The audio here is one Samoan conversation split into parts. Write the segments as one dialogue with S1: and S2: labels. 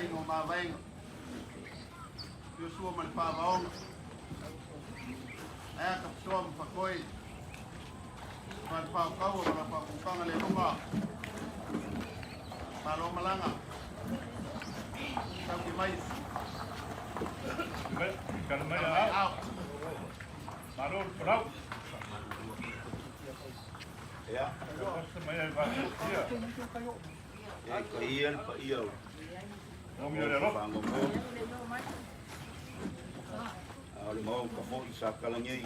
S1: Aiga o Mavaega, Iosua ma le Favaoga, Ae a Kapitoa ma Fakoe, Fale Kaua ma lau faafogafoga le luga. Malo malaga. Tauki mai.
S2: Tala mai a au. Malo le folau.
S3: Ia.
S2: Mai ai vaafuafuia.
S3: E paia le paia o
S2: Logi o le alofa.
S3: Fagogo. A o le maota foi sa talagei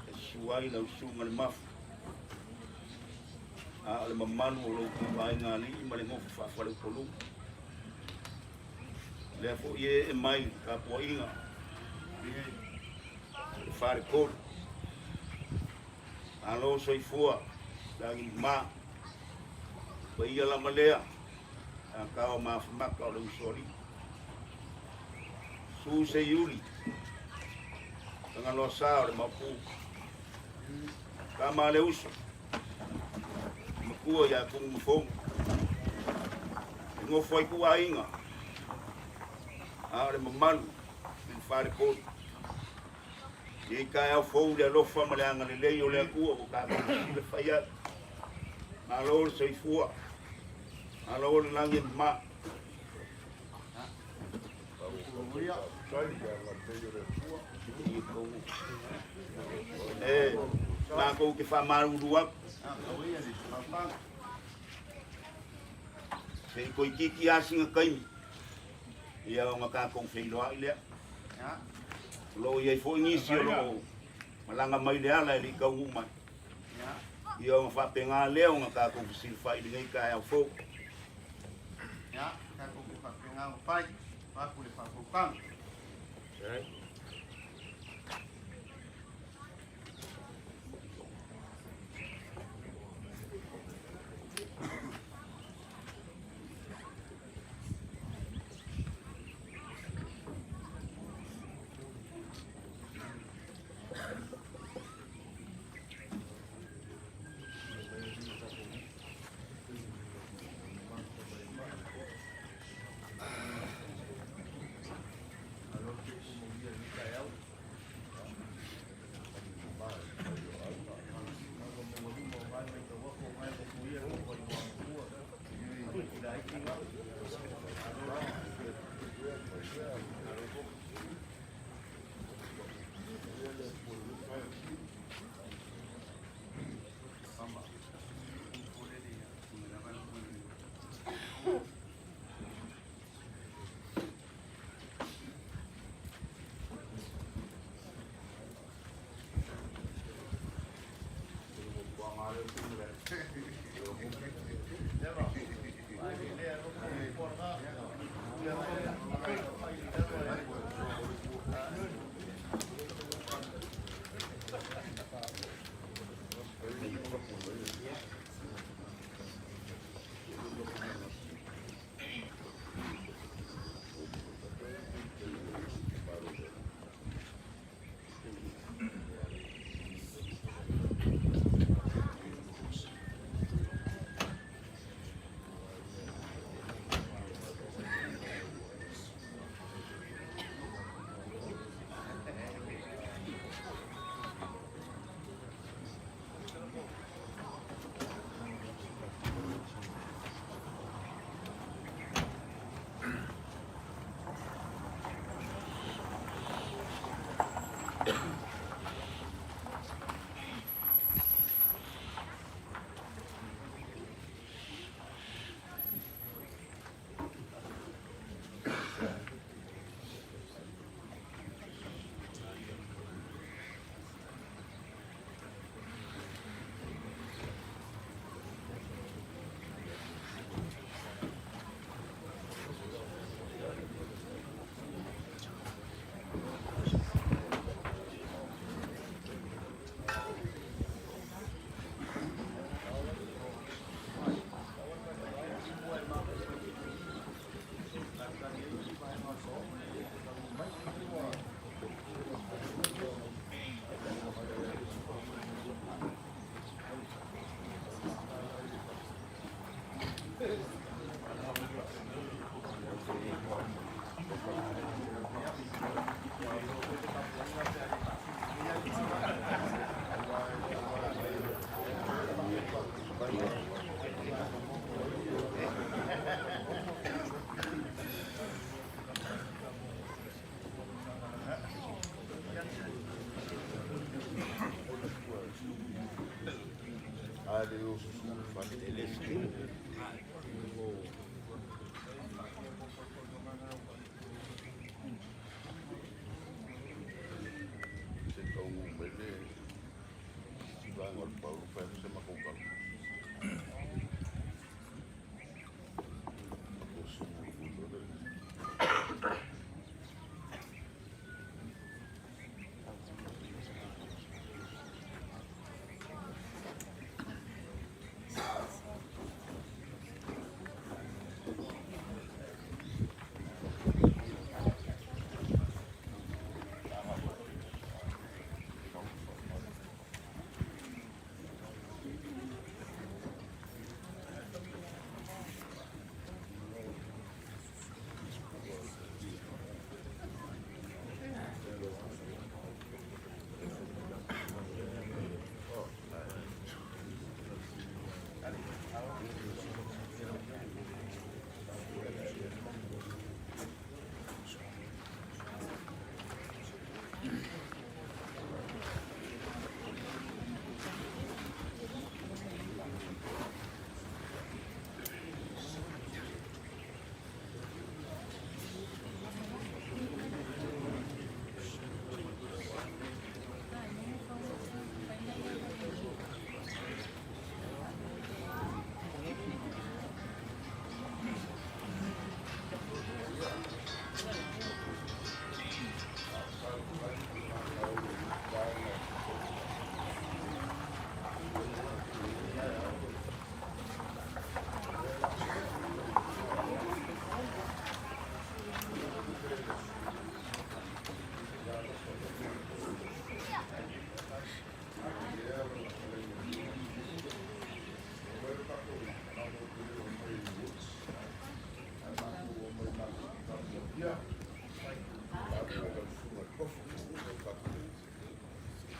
S3: e susu ai lau susuga le mafu. A o le mamalu o lo outou aiga alii ma le nofo faafaleupoluga. Lea foi e ee mai le tapuaiga a le Faletolu. Malo soifua lagi mama. Paia lava lea a tao mafamaka o le usoalii. Su Seiuli, Tagaloa sa o le Maopu. Tama a le uso, matua ia Tumu ma Fomu. E nofo ai ku aiga, a o le mamalu i le Faletolu. Ia i taeao fou le alofa ma le agalelei o le Atua ua tatou silafai ai. Malo le soifua, malo le lagi e mama. E matou te faamalulu atu. Se i toeitiiti lava sina taimi, ia ona tatou feiloai lea. O lo o i ai foi nisi o lo o malaga mai le ala e le i taunuu mai. Ia ona faapena lea ona tatou fesilafai i lenei taeao fou.
S1: Ia, tatou te faapena ona fai, vaeatu le faafogafoga.
S4: le oso su fale le se. Se taunuu mai le vaega o le Paulo fai atu se matou tala. Matou sumuluulu le.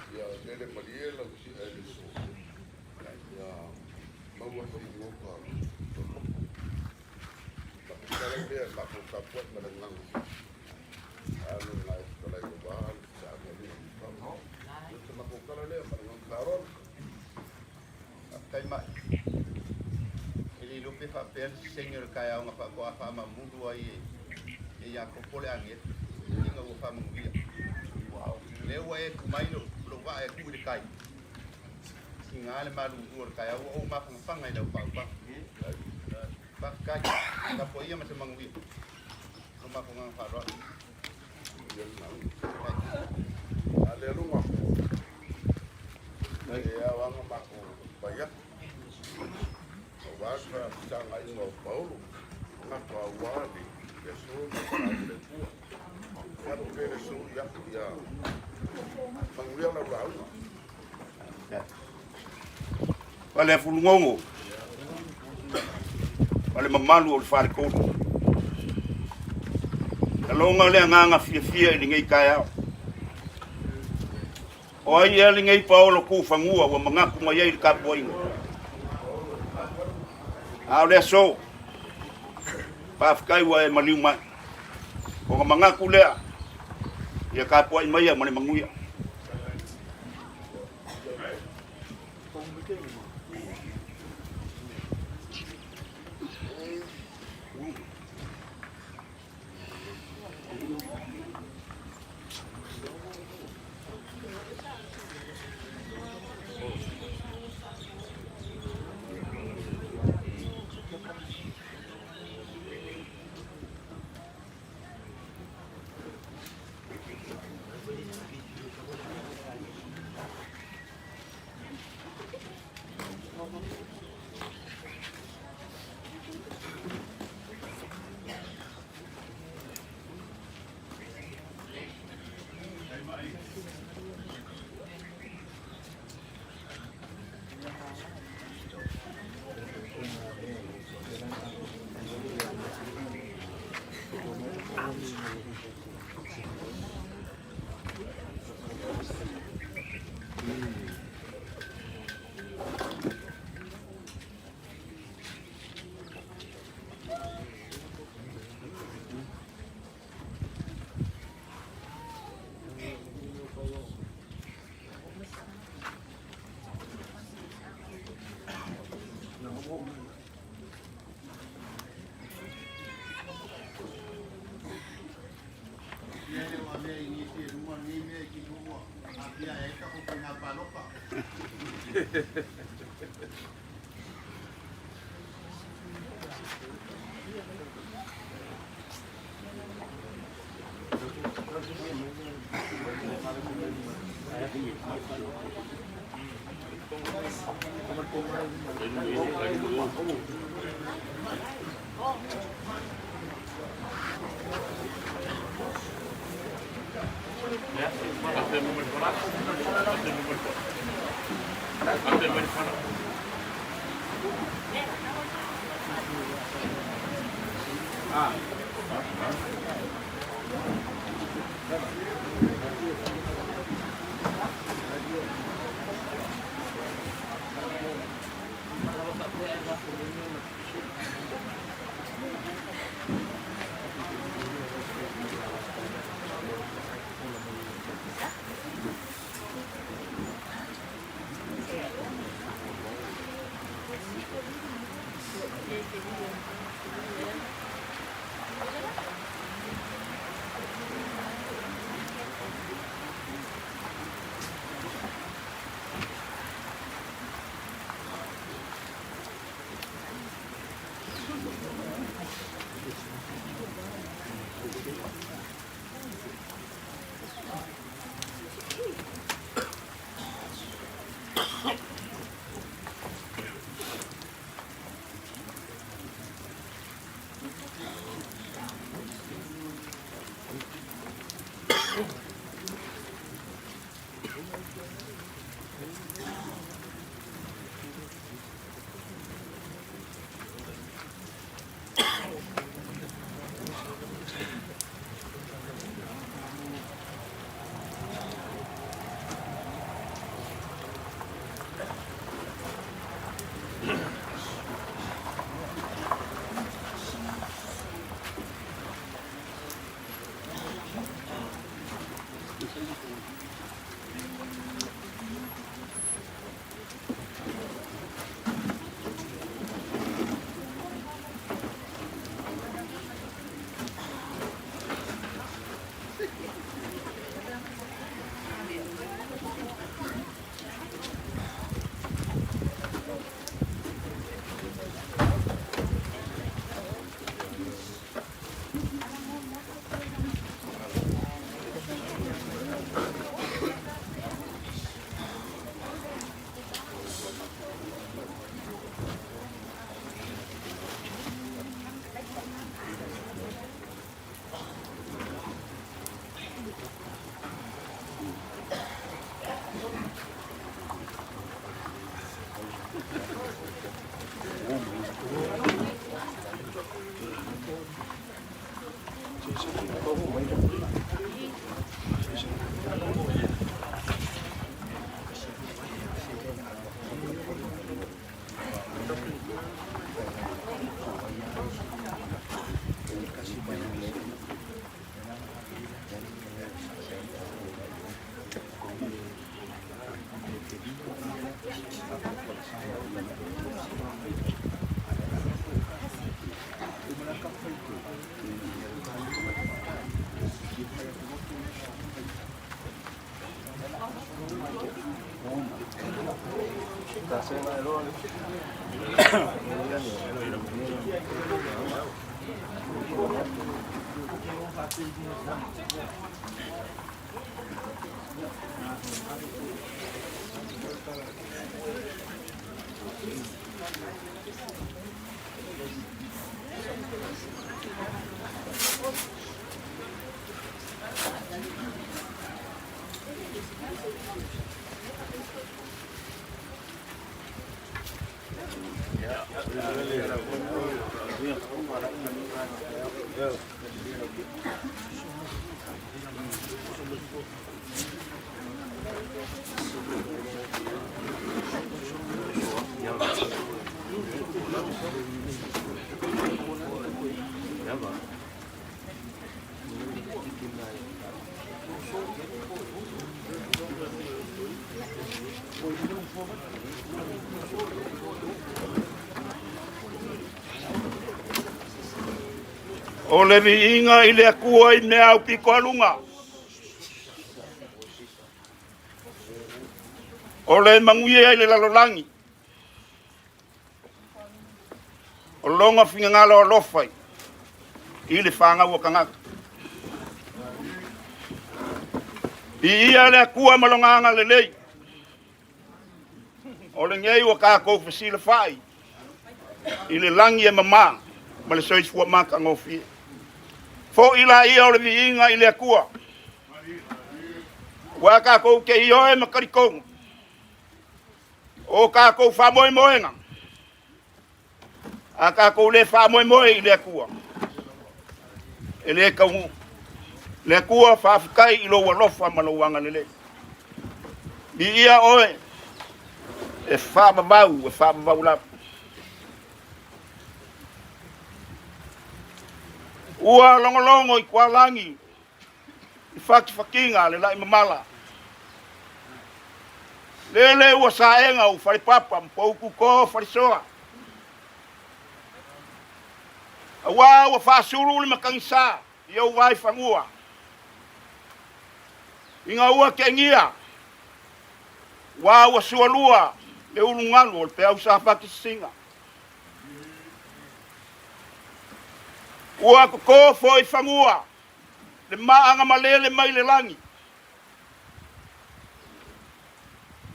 S4: Ia lele malie lau si'a i le aso, ia maua filiga o ka tatala lea e matou tapuai ma le agaga alo na e fetalai aua le fesaagaiga o Mataupu. Ia o se matou tala lea ma le agaga faaaloalo.
S1: Faafetai mai. E le iloa pe faapea le sesegi o le taeao na faatoa faamamulu ai e Iakopo le agelu ina ua faamanuia. Lea ua e tumai lou vaa e tuu i le tai. Tiga le malulu o le taeao ua ou mafanafana i lau faautaga. Faafetai. Tapuaia ma se manuia. Lo matou agaga faaaloalo.
S4: Ia le A lea luga. E ao lava ona matou pai atu. Aua le faafesagaiga o Paulo, manatu aua le aso ma le le Atua. Alu pea le aso i atu ia manuia lau lauga.
S3: Faleafulugogo ma le mamalu o le Faletolu. Laloga le agaga fiafia i lenei taeao. O ai ea lenei Paolo tuufanua ua manatu mai ai le tapuaiga? A o le aso, faafetai ua e maliu mai. Ona manatu lea, ia tapuai maia ma le manuia.
S1: lenei mea i te ua aafia ai tatou faiga palota. O le viiga i le Atua i mea aupito aluga.
S3: O le manuia i le lalolagi, o lona finagalo alofa i le fanau a tagata. Viia le Atua ma lona agalelei, o lenei ua tatou fesilafai i le lagi e mama ma le soifua matagofie. Foi laia o le viiga i le Atua, ua tatou te ioe ma talitonu o tatou faamoemoega, a tatou le faamoemoe i le Atua, e le taunuu. Le Atua, faafetai i lou alofa ma lou agalelei. Viia oe e faavavau, e faavavau lava. Ua logologo i tualagi i fatifatiga a le lai mamala. Lele ua saega ou falepapa ma poututo falesoa. Auā ua faasulu le matagisa i ou vaefanua. Ina ua tegia, ua ua sualua le ulugalu o le peau safati sisina. Ua toto foi fanua le maaga malele mai le lagi.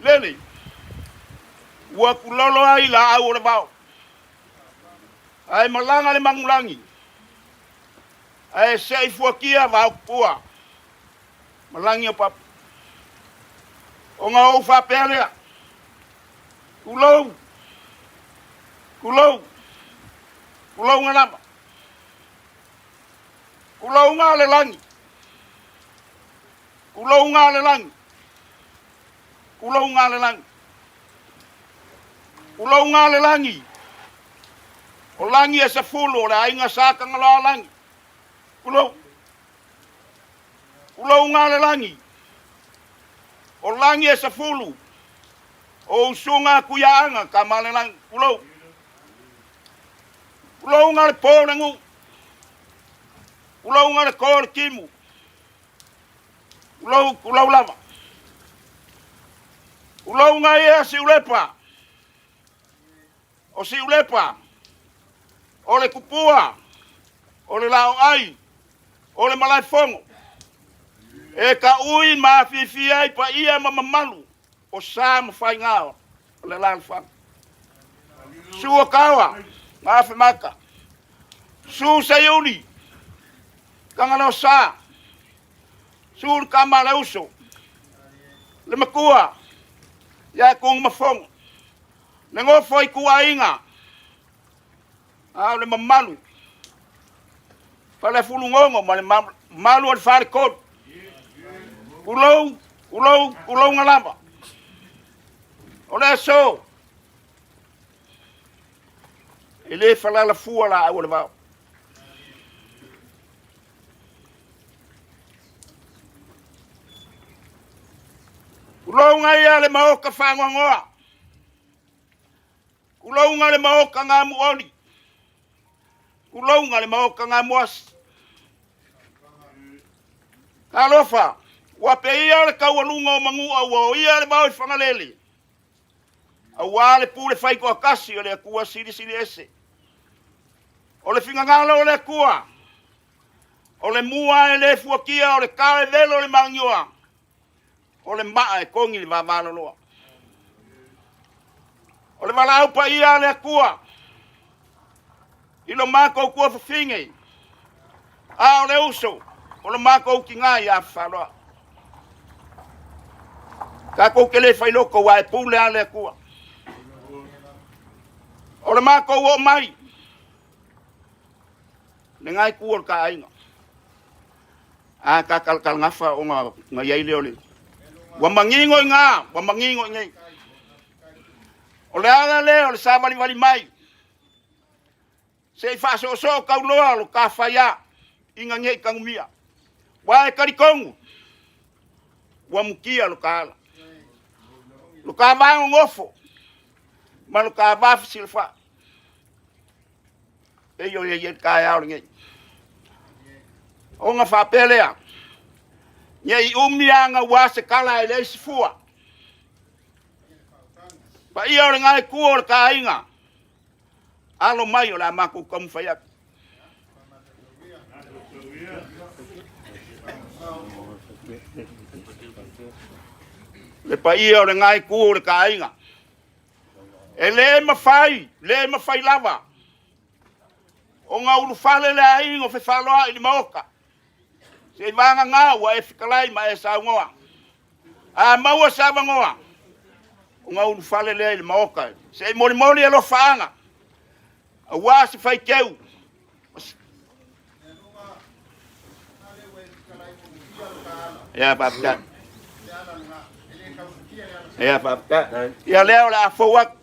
S3: Lele, ua tulolo ai laau o le vao, ae malaga le manulagi, ae sei fuatia vaotupua ma lagi o papa. Ona ou faapea lea, tulou, tulou, tulouga lava. Tulouga le lagi, tulouga le lagi, tulouga le lagi, tulouga le lagi. O lagi e 10 o le aiga Sa Tagaloaoalagi. Tulou. Tulouga le lagi. O lagi e 10 o usuga a Tuiaaga Tamalelagi. Tulou. Tulouga le po le nuu. Tulouga le to le timu. Tulou, tulou lava. Tulouga ia Siulepa. O Siulepa, o le tupua, o le laoai, o le malaefono. E taui ma afiafia ai paia ma mamalu o sa ma faiga o le alaalafaga. Sua Kawa, Gafemata, Su Seiuli, Tagalosa, Su le tama a le uso, le matua ia Tugumafono, le nofo i tuaiga, a o le mamalu, Falefulugogo ma le mamalu o le Faletolu. Tulou, tulou, tulouga lava. O le aso, e le falalafua laau o le vao. Tulouga ia le maota faanoanoa. Tulouga le maota gamuoli. Tulouga le maota gamuasi. Talofa, ua peia le taualuga o Manua ua oia le vao i Fagalele. Auā le pule faitoatasi o le Atua Silisili Ese. O le finagalo o le Atua, o le mua e le fuatia, o le tao e velo le magioa, o le maa e togi le vavaloloa. O le valaau paia a le Atua i lo matou tuafafine, a o le uso o lo matou tinā ia Fafaloa. Tatou te le failoto aua e pule lava le Atua. O le matou oo mai lena itu o le ta aiga. A ta talatalagafa ona na i ai lea o le ua manino i ina, ua manino i inei. O le ala lea o le savalivali mai se i faasoosoo tauloa lo ta faia ina nei tanumia. Ua e talitonu ua mutia lo ta ala. Lo ta va nonofo ma lo ta va fesilafai. Pei o ia i le taeao lenei. Ona faapea lea, ne i umi lava naua se tala e leai se fua. Paia o le gaekua o le taaiga, alo mai o le a matou taumafai atu. Le paia o le gaekua o le taaiga, e le mafai, le mafai lava ona ulufale le aiga o Fefaloai i le Maota, se i vagana ua e fetalai ma e saunoa. A maua se avanoa, ona ulufale lea i le Maota se i molimoli alofaaga aua se faiteu. Ia faafetai. Ia faafetai. Ia lea o le a fou atu.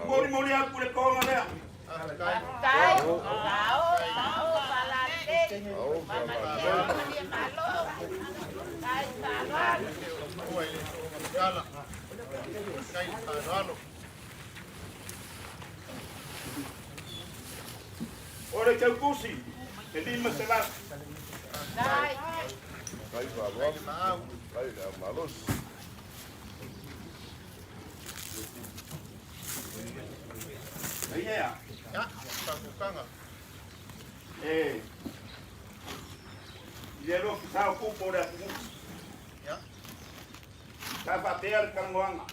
S3: Molimoli atu le toga lea. O le tautusi, e 500.
S4: Kai faaaloalo, kai le malosi.
S3: Ia.
S1: Ia, faafutaga.
S3: E. I le lofi sao kupo o le atunuu.
S1: Ia.
S3: Sa faapea le talanoaga.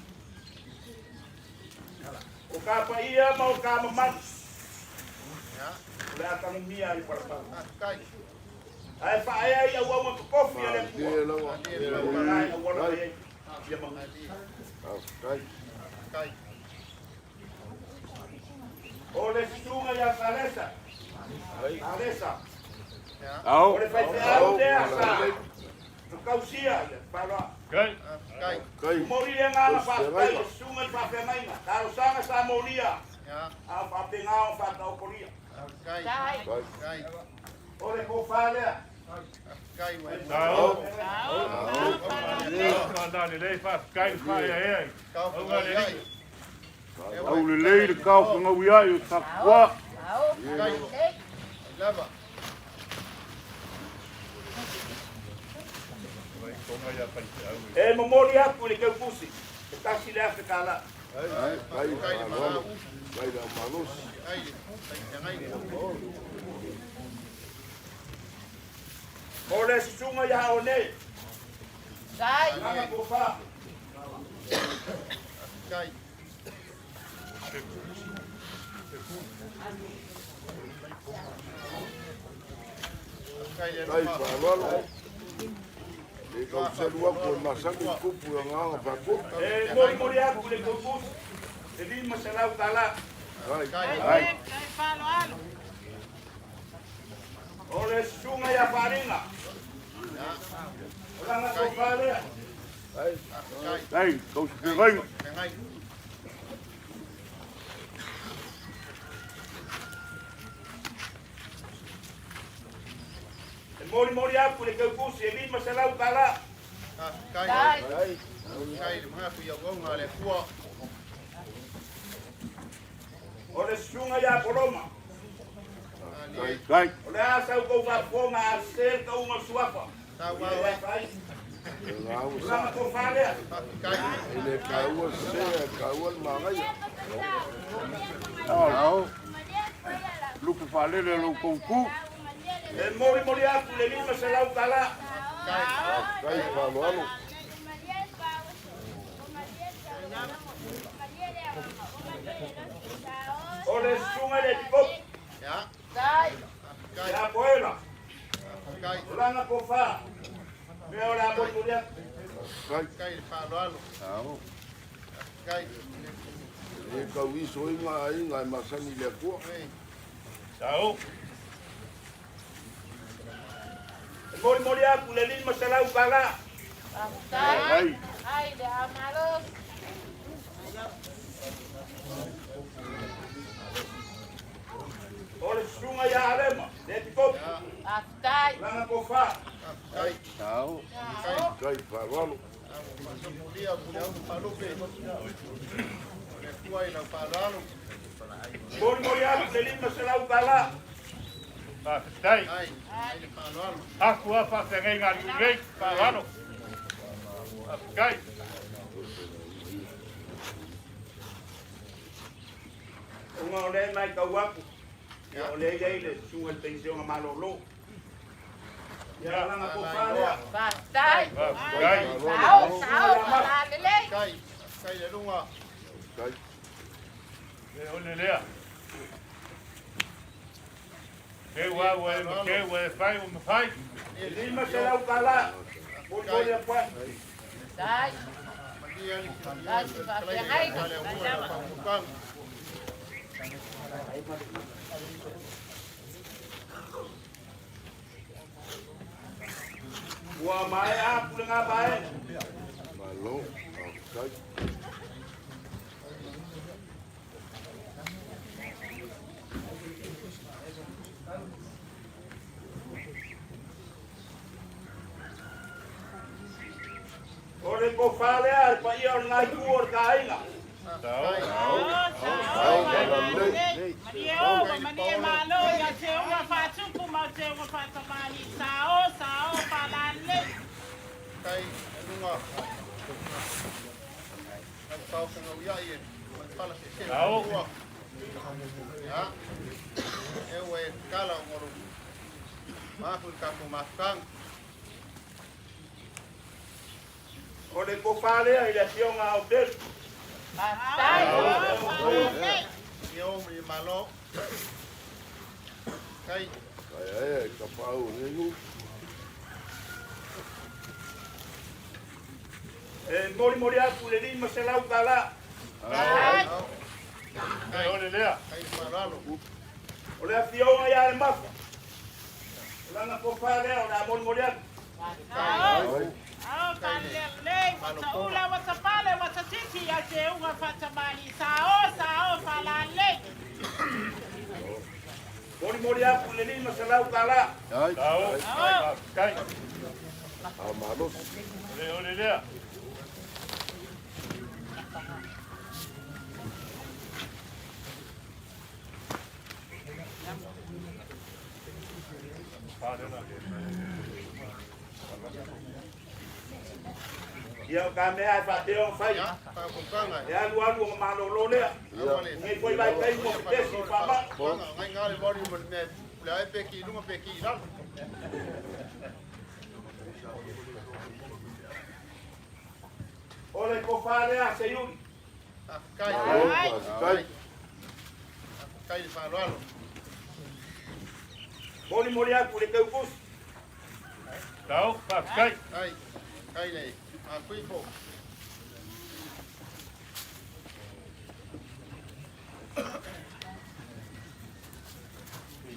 S3: O ka paia ma o ka mamalu.
S1: Ia.
S3: O le a tanumia i palapala.
S1: Faafetai.
S3: Ae faaea i auauna totofi a le Atua.
S4: Malie lava.
S3: Ai auala mai ai. Ia manuia.
S4: Faafetai.
S1: Faafetai.
S3: O le susuga ia Salesa. Salesa.
S1: Ia.
S3: O le faifeau lea sa tausia i le faaaloalo.
S1: Faafetai.
S4: Kai.
S3: Momoli le agaga faafetai i le susuga i le faafeagaiga. Talosaga sa molia.
S1: Ia.
S3: A o faapena ona faataotolia.
S1: Faafetai.
S4: Kai.
S1: Faafetai.
S3: O le tofa lea.
S1: Faafetai ua e tau ai.
S2: Au lelei le kao whangaui ai o takua.
S1: Faafetai. Lava.
S3: E momoli atu i le teutusi. E tasi le afe tala.
S4: Kai faaaloalo. Kai le malosi.
S1: Ai le faifeagaiga.
S3: O le susuga ia One. Aga tofa.
S1: Faafetai. Faafetai le
S4: Kai
S1: alofa.
S4: faaaloalo. Le kauselu aku e masani i kupu i agaga faatupu.
S3: E molimoli atu i le teutusi. E 500 tala.
S4: Kai.
S1: Faafetai.
S3: O le susuga ia Faaaliga. O lana tofa lea.
S1: Faafetai.
S2: Kai, tausi whengainga.
S1: Faafetai.
S3: E molimoli atu i le teutusi e 500 tala.
S1: Faafetai.
S4: Kai.
S1: Faafetai le magafu i auauna a le Atua.
S3: O le susuga ia Poloma.
S1: Alie.
S2: Kai.
S3: O le a sau tou faafofoga a se le tauga o le suafa.
S1: Tau
S3: E
S1: au ai.
S3: fai. O lana tofa lea. E le taua se, e taua le manaia.
S4: Ao. Lupe faalele lo kou tu.
S3: E molimoli atu le $500 tala.
S4: Kai faaaloalo.
S3: O le susuga i le Epikopo. Ia Poela. O lana tofa. Mea o le a molimoli atu.
S4: Kai. Ao. E kau iso i ngā aiga e masani i le Atua.
S2: Sao.
S3: E molimoli atu le $500 tala.
S4: Ai.
S3: O le susuga ia Alema, le Epikopo. Lana tofa.
S4: Ao. Kai faaaloalo.
S3: Molimoli atu le $500 tala.
S2: Faafetai. Afu a faafeagaiga a le nei. Faaaloalo. Faafetai.
S3: Ona o lea e matau atu, ia o lea e i ai le susuga i le penisiona malolo. Ia lana tofa lea.
S2: Faafetai.
S4: Kai.
S2: Le ole lea. Ke ua ua e ma ke ua e fai ua mafai.
S3: E $500 tala. Molimoli atu ai. Ua maea atu lena vaega.
S4: Malo. Kai.
S3: O le tofa lea, le paia o lena itu o le taaiga.
S2: Sao.
S4: Ao faalalelei.
S2: Sao.
S3: O le tofa lea i le afioga a Autelu.
S4: Kai ae e ka paau nei nu.
S3: E molimoli atu le $500 tala.
S2: Le ole lea.
S3: O le afioga ia le Mafa. O lana tofa lea o le a molimoli atu.
S4: Ai.
S3: Molimoli atu le $500 tala.
S4: Ai.
S2: Sao. Faafetai.
S4: A malosi.
S2: Le ole lea.
S3: Ia o ka mea e faapea ona fai. E alu alu ona malolo lea. Nei foi vaitaimi ua pepesi i faamai. O le tofa lea a Seiuli.
S4: Malo. Kai.
S3: Molimoli atu le Teukusi.
S2: Sao. Faafetai.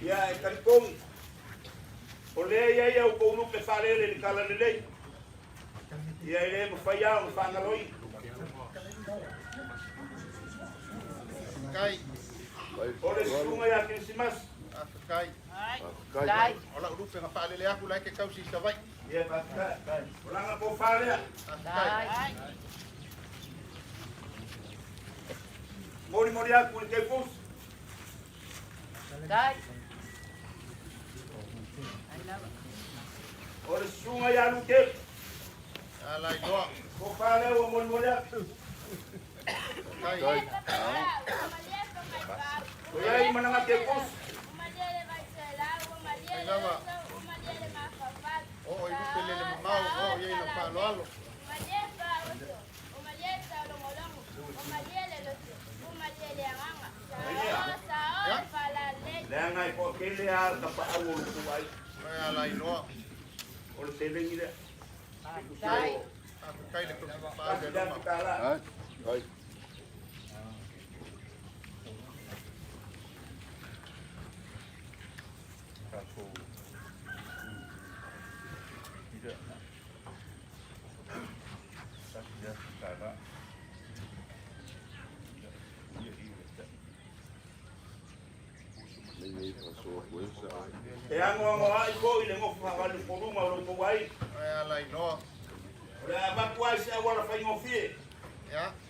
S3: Ia e talitonu. O lea e i ai a outou lupe faalele i le talalelei. Ia e le mafai lava ona faagaloina. O le susuga ia Kerisimasi.
S4: Kai.
S3: Ia faafetai. O lana tofa lea. Molimoli atu i le Teukusi. O le susuga ia Lutelu. Tofa lea ua molimoli atu. O i ai ma lagati e pusi. Leaga e toatele lava tapaau o lo outou aiga. O le seleni lea. E tusa ai o $1,000. E anoanoai foi le nofo faavalepoluga o lo outou aiga. O le a avatu ai se auala faigofie,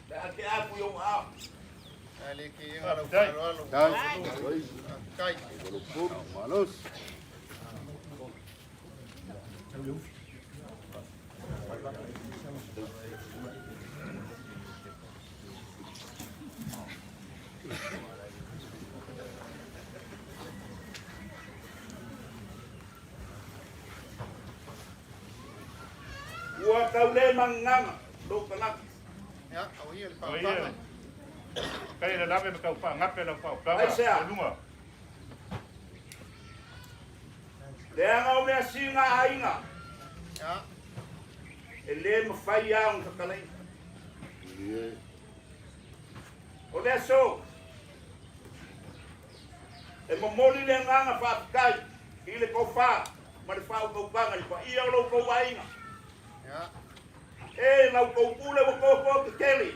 S3: pe a tea atu i ou aao. Ua tau le magagaga lou tagata.
S2: O ia, kai le lave ma tau faagape lau faautaga
S3: Aisea?
S2: o luga.
S3: Leaga o measina a aiga e le mafai lava ona tatalaina. O le aso, e momoli le agaga faafetai i le tofa ma le faautautaga i le paia o lo outou aiga. E la outou pule ua toto tetele,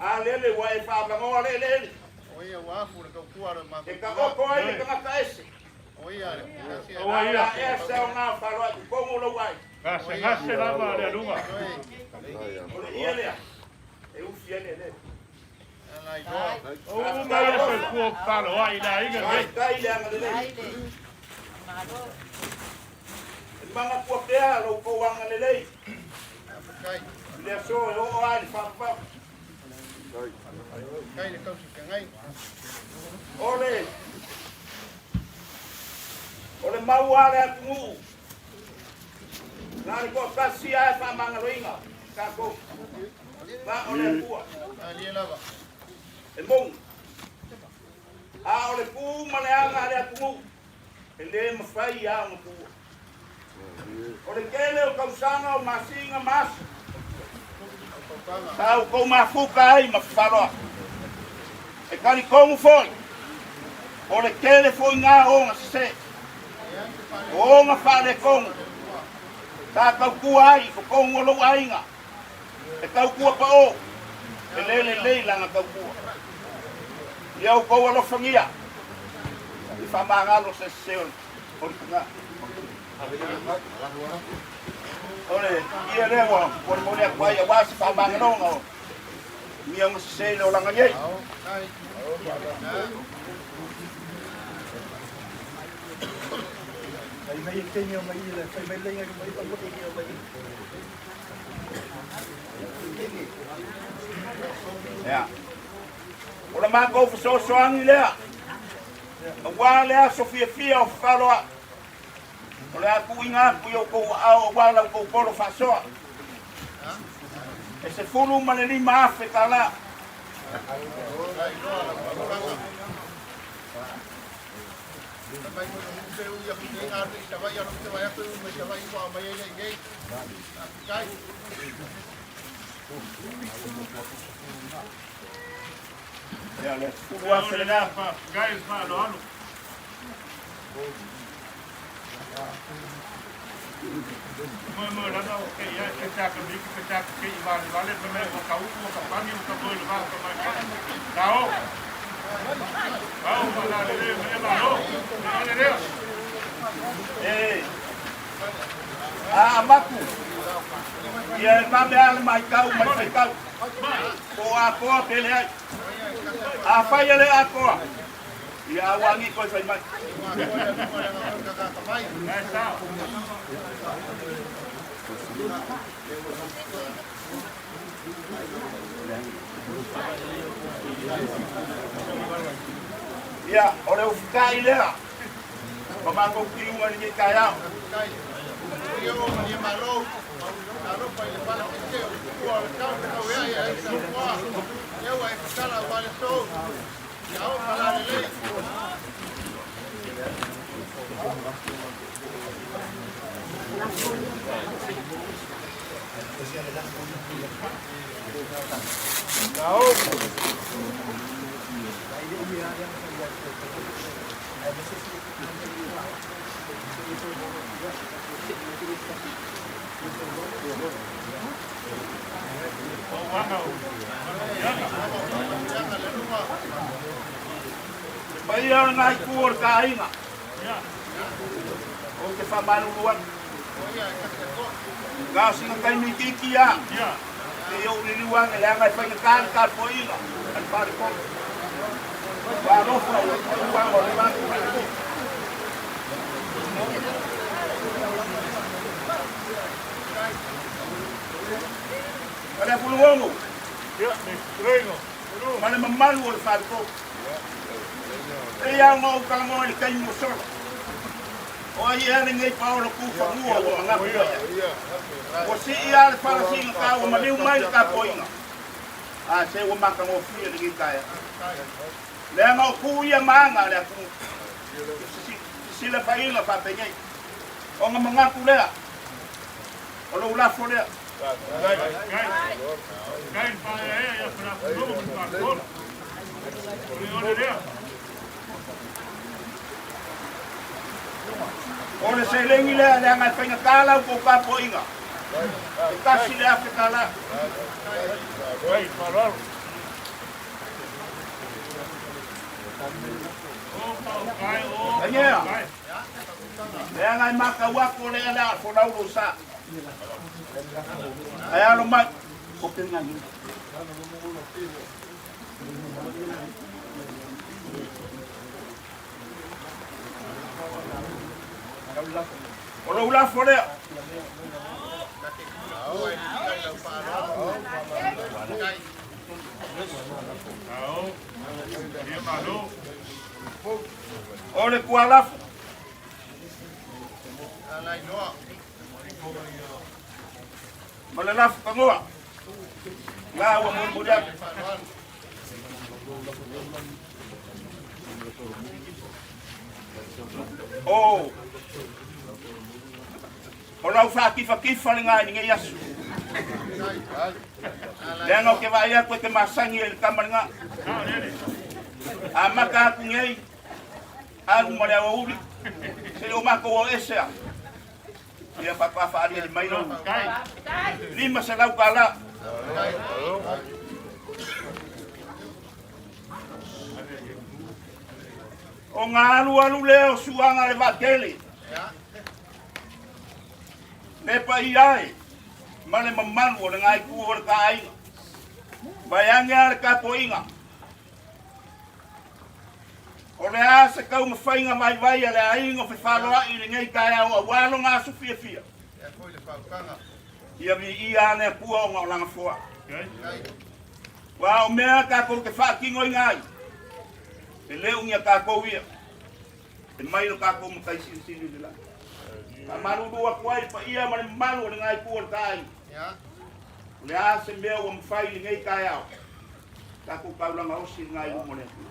S3: a lele ua e faavanoa le eleele e taoto ai le tagata ese.
S2: O
S3: A
S2: ia,
S3: ea se aoga faloai totonu o lou aiga.
S2: gasegase lava le aluga.
S3: O le ia lea e ufi ai le eleele.
S2: O uma ia soifua faloai i le aiga nei.
S3: Faafetai le agalelei. E manatua pea lo outou agalelei i le aso e oo ai le faavavau. O le o le mau a le atunuu na le toatasi lava e faamagaloina tatou, na o le Atua e moni. A o le tu ma le aga a le atunuu e le mafai lava ona tuua. O le tele o tausaga o masina ma aso sa outou mafuta ai ma fafaloa. E talitonu foi, o le tele foi na o ona sese, o ona faaletonu sa tautua ai i totonu o lou aiga, e tautua pao, e le lelei lana tautua. Ia outou alofagia i faamagalo se sese o le tagata. O le ia lea ua molimoli atu ai aua se faamagaloga o mea ona sese i le olaga nei. Ia. O le matou fesoasoani lea, aua le aso fiafia o fafaloa, o le a tuuina atu i outou aao aua la outou polo faasoa. E $15,000. Ia, le 10,000 lena.
S2: Faafetai le faaaloalo. Mo lava o ke ia ke ta ka miki ke ta ke i vale vale me o ka u o ka pani o ka boi le va ka mai ka. Lao. Lao ma la le me ma lo. Le le.
S3: E, a amaku, ia e mame ale mai kau mai faitau. Po atoa pe leai. A fai e le atoa, ia auagi koe fai mai.
S2: Ai sa.
S3: Ia, o le ufukai lea. Ma matou tiliuga i lenei taeao. Le paia o lena itu o le taaiga, ou te faamalulu atu. Na o sina taimi itiiti lava, se i ou liliu ane, leaga e faigata le tapuaiga a le faletolu. Ua alofa ua tauaga o le matou faletolu. Faleafuluogo ma le mamalu o le faletolu. E pei lava ona ou talanoa i le taimi ua sola, o ai ea lenei paolo tu fanua ua manatu mai ai? Ua sii lava le fala siigatā ua maliu mai le tapuaiga, a se ua matagofie lenei taeao. Leaga o tu ia ma aga a le atunuu i fesilafaiga faapenei. Ona manatu lea, o lou lafo lea. O le seleni lea leaga e faigata la outou tapuaiga, e $1,000. Aiea, leaga e matau atu o lea le a folau lou sa. Ae alo mai, o ke ngani. O lou lafo lea. O le tualafo. Ma le lafo tanoa. La ua molimoli atu. O, o lau faatifatifa lena i lenei aso. Leaga ou te vaai atu e te masani ai i le tama lena. Amata atu nei, alu ma le aoauli, seia o matou o ese a. Ia faatoa faaliali mai lou $500. Ona alualu lea o suaga le vaatele. Le paia ai ma le mamalu o lena itu o le taaiga. Vaeane a le tapuaiga. O le a se taumafaiga vaivai a le aiga o Fefaloai i lenei taeao aua lona aso fiafia? Ia viia a le Atua ona o lana foa. Aua o mea tatou te faatinoina ai, e le o ni a tatou ia, e mai lo tatou Matai Silisili i le lagi. Faamalulu atu ai le paia ma le mamalu o lena itu o le taaiga. O le a se mea ua mafai i lenei taeao, tatou taulaga osi lena i luma o le Atua.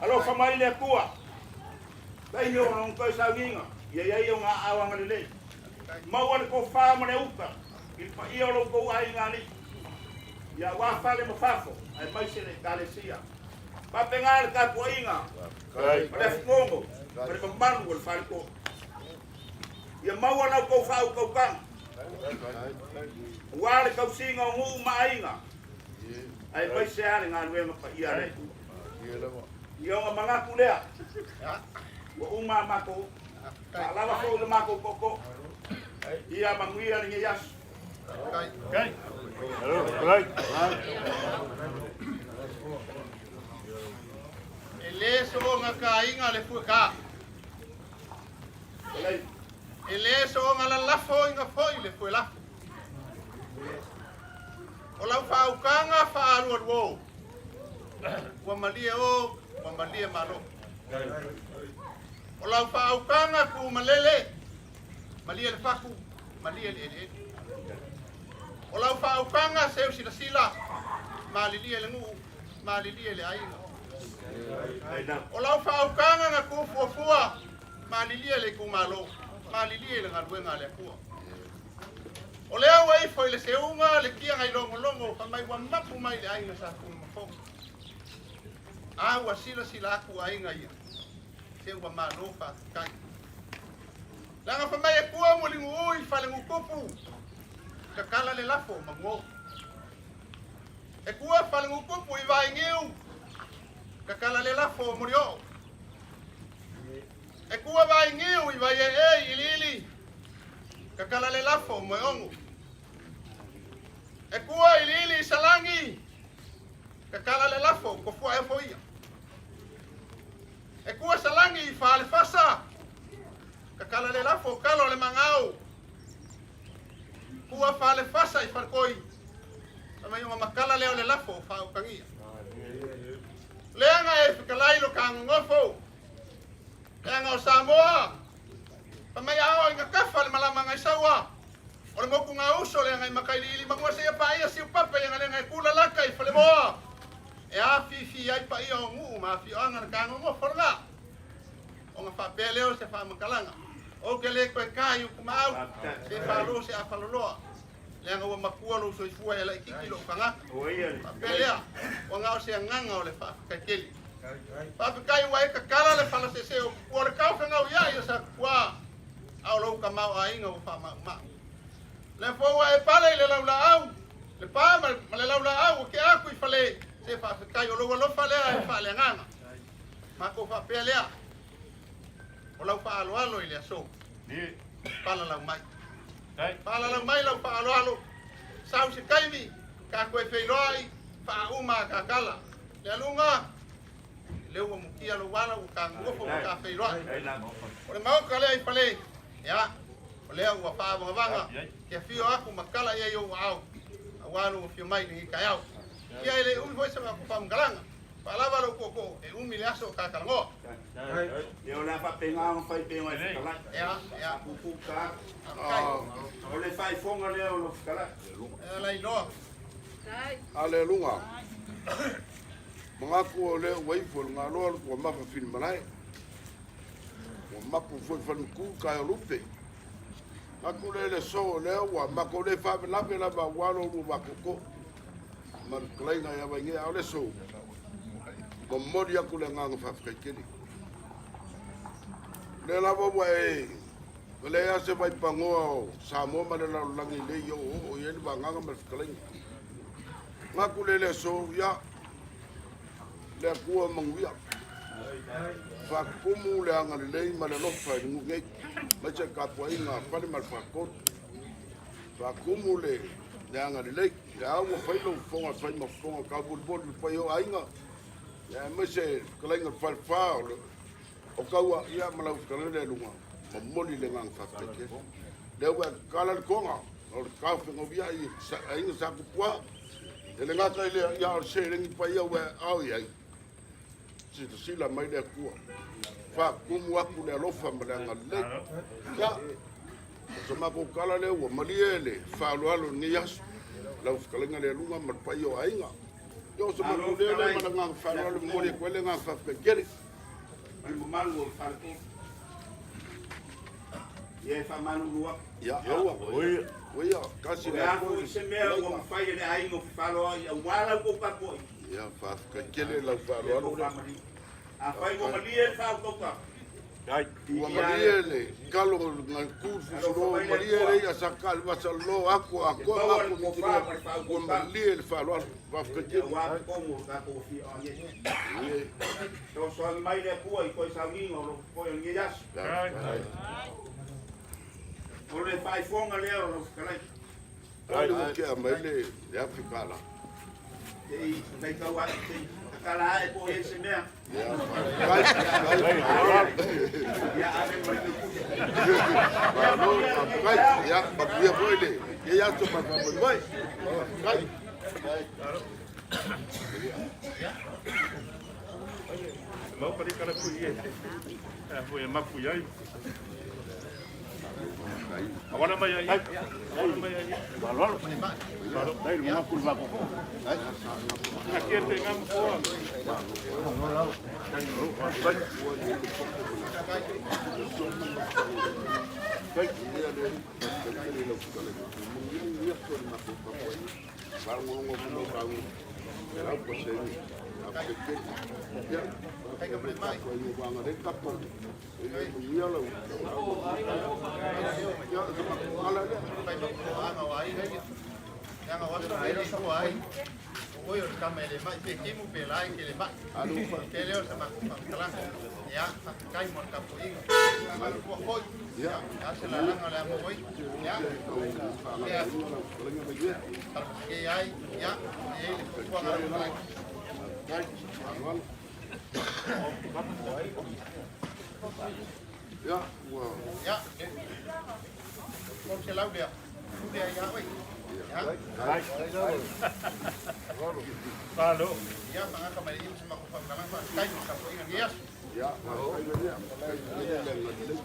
S3: Alofa mai le Atua, taimi o lona toe sauniga, ia i ai ona aao agalelei. Maua le tofa ma le uta i le paia o lo outou aiga alii, ia aua fale ma fafo, aemaise le Ekalesia. Faapena le tapuaiga ma le afugogo ma le mamalu o le faletolu. Ia maua la outou faautautaga aua le tausiga o nuu ma aiga, aemaise lava le galuega paia a le Atua. Ia ona manatu lea, ua uma a matou upu. Faalava foi le matou tootoo. Ia manuia lenei aso.
S1: E le soona kāiga le fueká.
S3: Lelei.
S1: E lē soʻoga lalafoina foi le fuelafo. O lau faaukaga faaalualuō ua malie ō ua malie malo. O lau faaukaga kumalele malie le faku malie le eleele. O lau faaukaga seusilasila malilie le nuu malilie le aiga. O lau faaukaga na kufuafua malilie le itumalo malilie le galuega a le Atua. O lea ua ifo i le seuga le kiaga i logologo faamai ua mapu mai le aiga sa Tunumafono. A ua silasila atu aiga ia se ua malo faafetai. Leaga faamai e kua mulinu'u i falenutupu tatala le lafo manuō. E kua falenutupu i vainiu tatala le lafo molioo. E kua vainiu i vaieē i iliili tatala le lafo moeogo. E kua iliili i salagi tatala le lafo tofua e ofoia. E kua salagi i falefasa tatala le lafo kalo o le magao. Kua falefasa i falekoi faamaioga makala lea o le lafo o faautagia. Leaga e fetalai lo kagogofo leaga o Samoa faamai ao ina kafa le malama gaisaua o le moku gauso leaga i makailiili manua seia paia siupapa ia galega e kula laka i falemoa e afifi ai paia o nuu ma afioaga le kagogofo lena ona faapea lea o se faamatalaga ou te lē toe kai upu maau se falo se afaloloa leaga ua matua lou soifua e laʻititi loʻu tagata faapea lea ua gao se agaga o le faafetai tele. Faafetai ua e tatala le falasese o ua o le taofegau ia ia sa tupuā a o lou tamaoaiga ua faamaumau. Le foi ua e pale i le laulaau le pa ma le laulaau o ke aku i fale se faafetai o lou alofa lea e faaleagaga. Matou faapea lea o lau faaaloalo i le aso. Palalau mai. Palalau mai lau faaaloalo. Sau se taimi ka toe feiloai faauma a kakala. Le aluga le ua mutia lou ala ua kagogofo ua ka feiloai. O le maoka lea i fale ia o lea ua faavagavaga ke afio aku makala ia i ou aao auā lou afio mai lenei taeao. Ia e le umi foi se faamatalaga. Faalava lou tootoo e umi le aso o kakalagoa.
S3: Ia o le a faapegaga ona fai pega e fetalai.
S1: Ia, ia.
S3: Puupuu ta.
S1: Faafetai.
S3: O le faaifoga lea o lou fetalai.
S1: E la iloa.
S4: Ale luga. Mangaku o le ua ifo le ngaloa le ua mafa fili malae. Ua mapu foi fanuku kai o lupe. Ngaku le le so le ua mako le favelave lava ua lo lua wakoko. Ma le kalaina ia vainge a o le so. Momoli aku le agaga faafetai tele. Le lava ua e o le ase vai pagoa o Samoa ma le lalolagi le i o o i ai le vagaga ma le fetalaiga. Ngaku le le so ia le Atua manuia. Faakumu le agalelei ma le alofa i le nuu nei. Mai se tapuaiga a fale ma le faatolu. Faakumu le agalelei. Le a ua fai lou fofoga fai ma fofoga tauvolivoli le paia o aiga. Ia aemaise le fetalaiga le falefa o le o taua ia ma lau fetalaiga le luga momoli le agaga faafetai tele. Lea ua e tatala le toga o le taofegauvia i aiga sa tupua. E le gata i lea, ia o le seleni paia ua e ao i ai. Silasila mai le Atua. Faatumu atu le alofa ma le agalelei. Ia, o se matou tala lea ua malie le faaaloalo i lenei aso. Lau fetalaiga le aluga ma le paia o aiga. Ia o se matou leo lea ma le agaga faaaloalo e momoli atu ai le agaga faafetai tele.
S3: Ma le mamalu o le faletolu. Ia e faamalulu atu.
S4: Ia, aua. Oia, kasi
S3: O le a foi se mea ua mafai e le aiga o fefaloai auā lau tou tapuaiga.
S4: Ia, faafetai tele lau faaaloalo lea.
S3: Afai ua malie le faautautaga.
S4: Ua malie le kalo na ku fusulo, malie le ia sa ka le vasalolo aku atoa ma aku mitilo. Ua malie le faaaloalo. Faafetai tele.
S3: Auā totonu o le tatou afioaga nei. Fesoasoani mai le Atua i toe sauniga o lou totoe o lenei aso. O le faaifoga lea o lau fetalai.
S4: Ai ua kea mai le afe kala.
S3: Se i faitau ae, se i tatala ae po o i ai se mea.
S4: Ia, faafetai.
S3: Ia ave ma le puse.
S4: Malo, faafetai. Ia, manuia foi lenei aso ma le faamoemoe. Faafetai.
S2: Mau pali kala pui e. Foi e mapu iai. Awana mai ai. Awana mai ai. Malo. Malo. Dai lu mapu lu ko. Na kia te ngam ko.
S4: Ia, ua
S2: Malo.
S4: Ia, faafetai ia, faafetai le agalelei.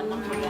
S5: Atua.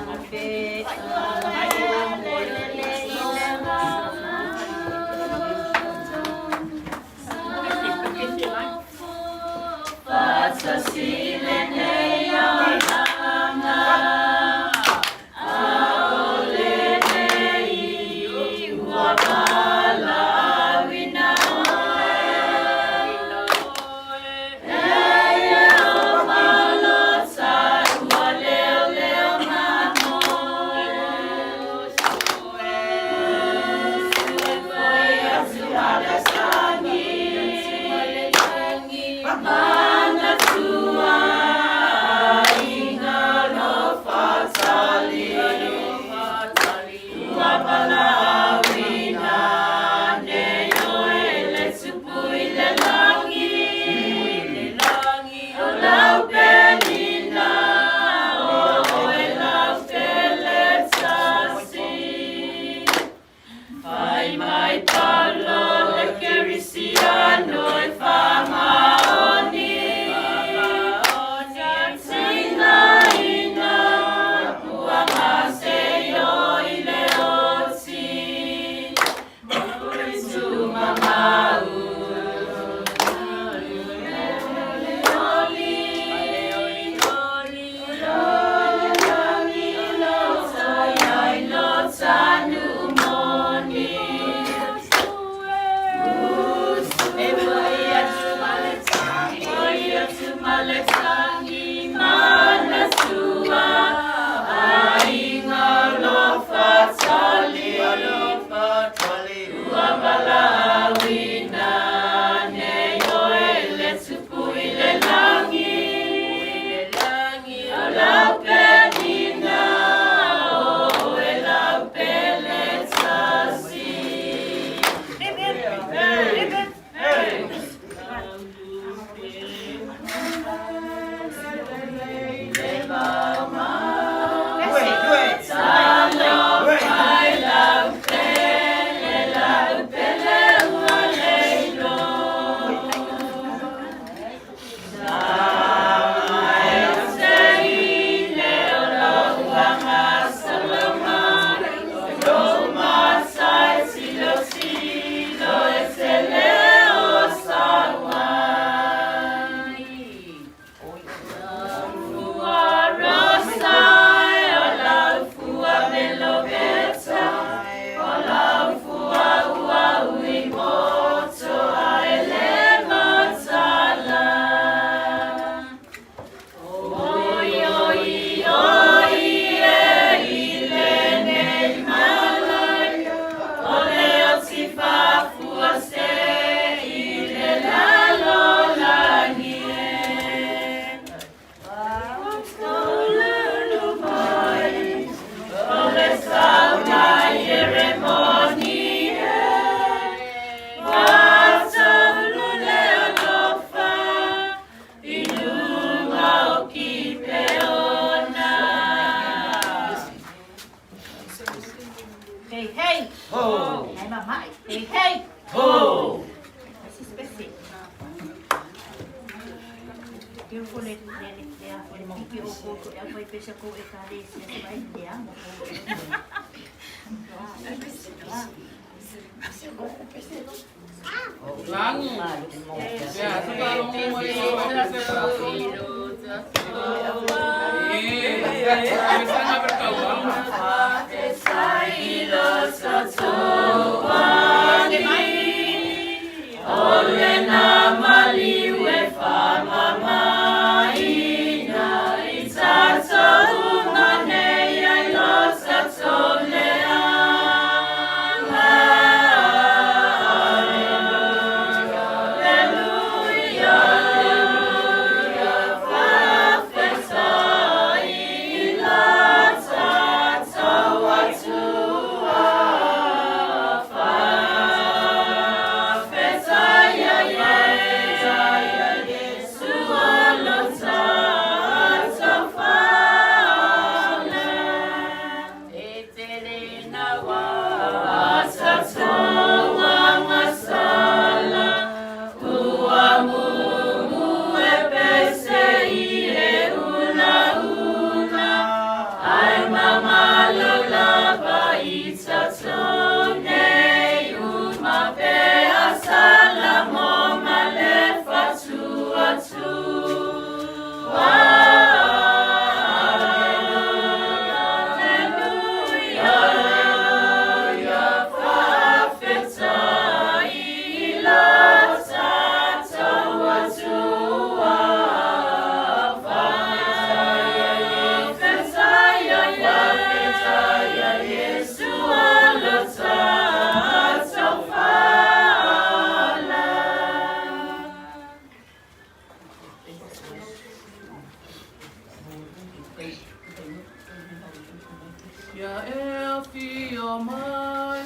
S5: Ia e afio mai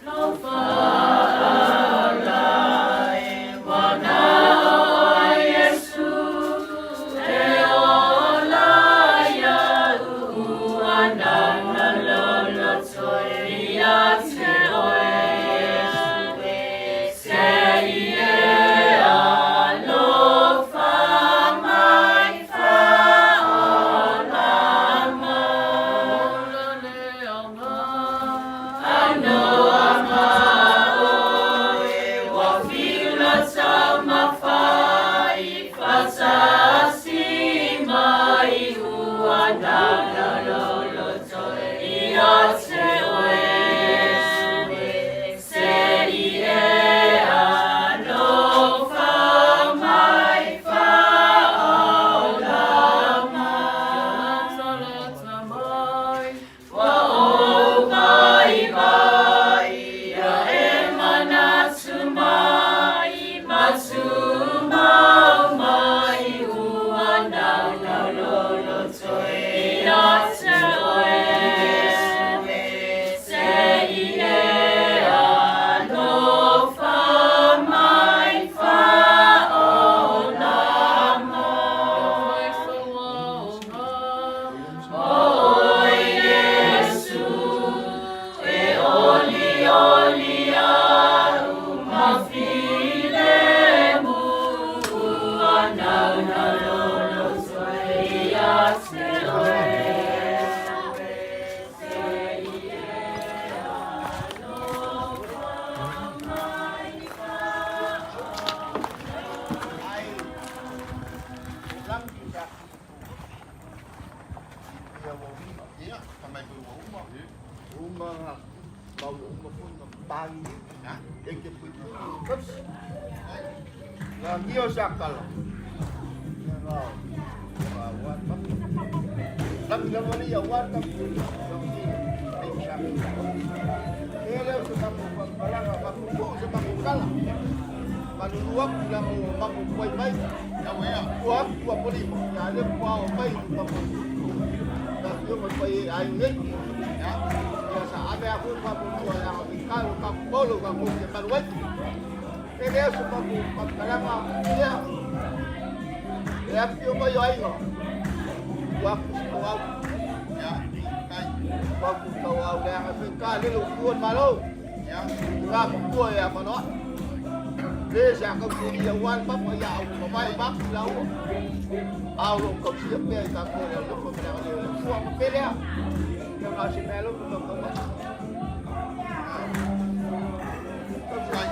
S5: lau faalai ua nao ai Iesu e ola ia'u ua nana loloto ia te oe Iesu se i e alofa mai faaola mai. Ola le aoga anoa ma oe ua fiu la taumafai faatasi mai ua nana loloto ia te oe Iesu se i e alofa mai faaola mai. Ia latalata mai ua ou maimai ia e manatu mai ma tumau mai ua nana loloto ia te oe Iesu se i e alofa mai faaola mai. Ia fai o oe Iesu e olioli a'u ma filemu ua nana loloto ia te oe se i e alofa mai
S1: Ai lang sa ia ua uma. Ia, fa mai foi ua uma.
S4: Uma mau uma foi na pagi.
S1: Ha?
S4: E ke pui pui. Kaps. La ngio sakala. Ya no. Wa wa pa. Lam lam wali ya wa ta. Ai sa. Ele o sa ko palanga pa ku sa pa kala. Maluluak lang o makukuay mai.
S1: Ia ua ea.
S4: Ua ua poli mo. Ya le pua o mai pa ko. Na yo mo pa ai ngai.
S1: Ia.
S4: Ya sa ave a pa mo ya ka ka polo ka ko ke paruai. Ele o sa pa ku pa kalanga ya. Ya pio mai ai no. Ua ku ko au.
S1: Ia. Kai.
S4: Ua ku ko au le nga fe ka le lo ku malo.
S1: Ia.
S4: Ka mo ku ya ma no. Le sa ka ku ya wan pa pa ya au ma mai pa la u. Au lo ko si pe ka ko le lo ko me le le ku ma pe le. Ya ma si me lo ko ko ma.
S1: Kai.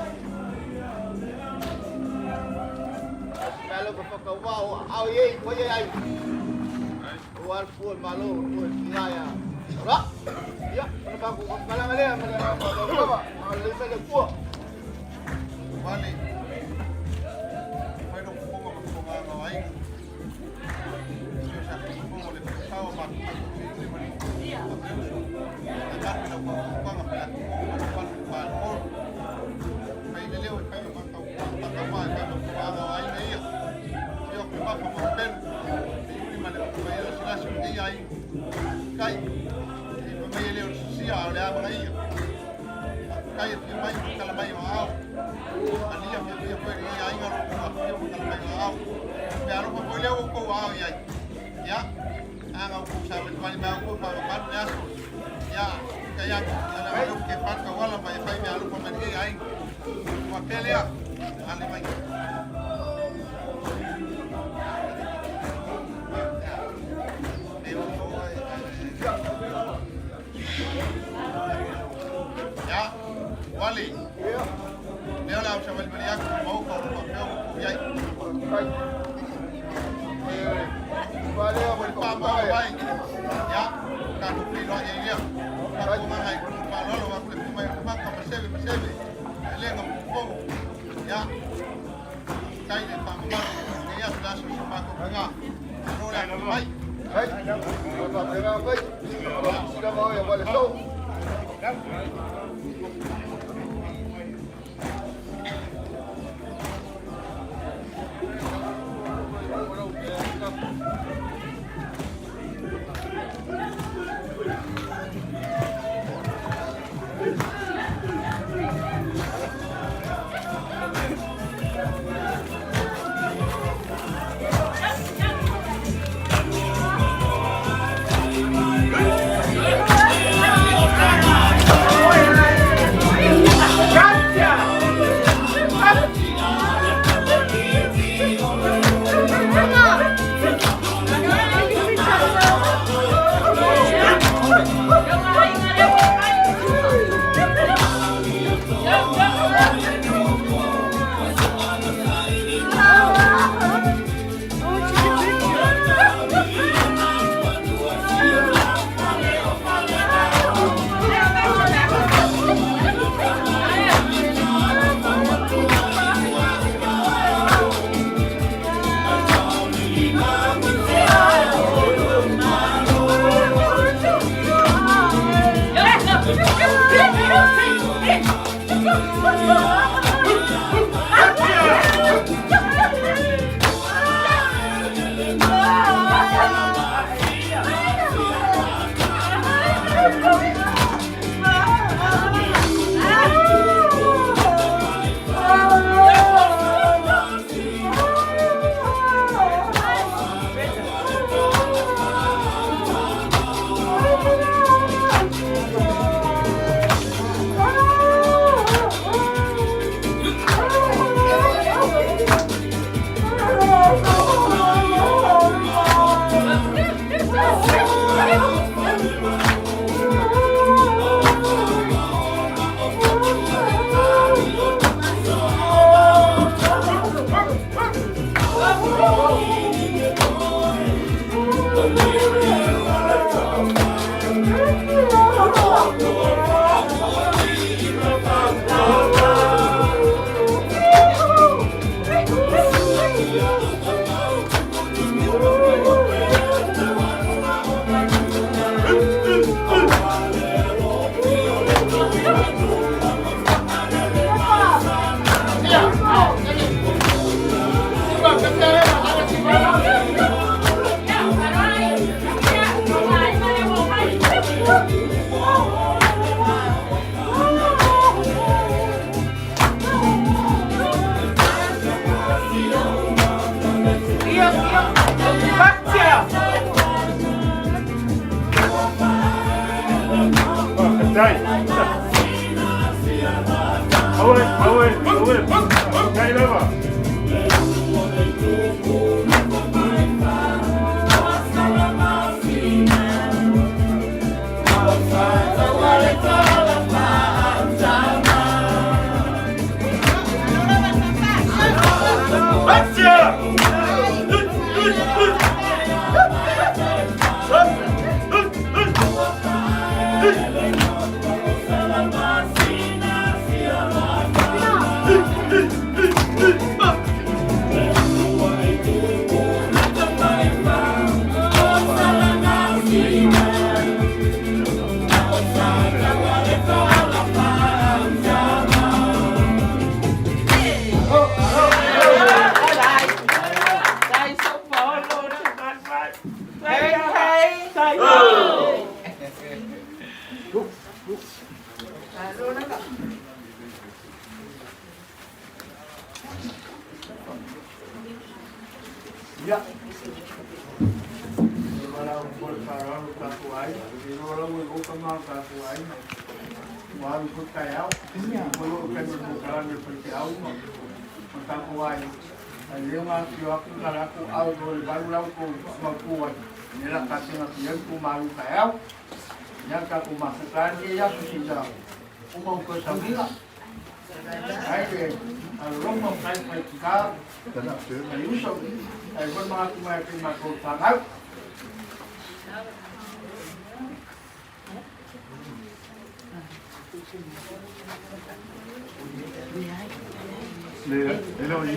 S4: Me lo ko ko wa au ye ko ye ai. War pu malo pu ya ya. Ra. Ya, pa ku kala le ma le ma ma ma le le ku.
S1: Wale. Fai lo fofoga ma fofoga ma ai. Sio sa fofoga le fao ma ma ko se le mani. A ta pe lo fofoga pa la fofoga ma pa pa ko. Fai le leo fai lo ma ka pa ka ma ka lo fofoga ai nei ia. Sio ke ma pa ma pen. E yuli ma le ma ia sila si nei ai. Kai. E ma mai le o sia o le a ma ia. Kai e fia mai kala mai o au. Alia fia fia foi i ai ngaro ko fia mo kala mai o au. Me alo pa foi leo ko au ia. Ya. Anga ko sa me mai mai ko pa pa ne aso. Ya. Kaya ana alo ke pa ka wala mai fai me alo pa mai ai. Wa pelea. Ale mai. Ya. Wali.
S4: Ya.
S1: Leo la sa mai mai ko mo ko ko ko ko yai.
S4: Kai. Eh, vale a
S1: Pa pa mai. Ya. Ka ku pi lo ye ya. Ka ku ma ngai ku pa lo lo wa ku le mai ma ka ma sebe ma sebe. Le nga ku Ya. Kai le pa ma. Ya la so so ma ko nga. Ro la mai.
S4: Kai. Pa pa nga kai. Sila ma ya vale so.
S2: Tai. Aue, aue, aue. Tai lava. Ia. E valaau foi le faaaloalo lo tatou aiga. Ou te iloa lava ua iloa tama a lo tatou aiga. Ua alu foi le taeao. Foi oo i le taimi o le polokalame a le faifeau ma ma tatou aiga. Ae lelei ona afifio atu ma tala atu a oo i le 8 la outou mautu ai. O lea o le a tapena atu i ai le tou malu taeao. Ia tatou mafuta lava lenei aso seia uma ona toe sauniga. Ai le alolofa ma tai mai tina mai uso, ai foi manatu mai ake matou fanau. Le, Eloi.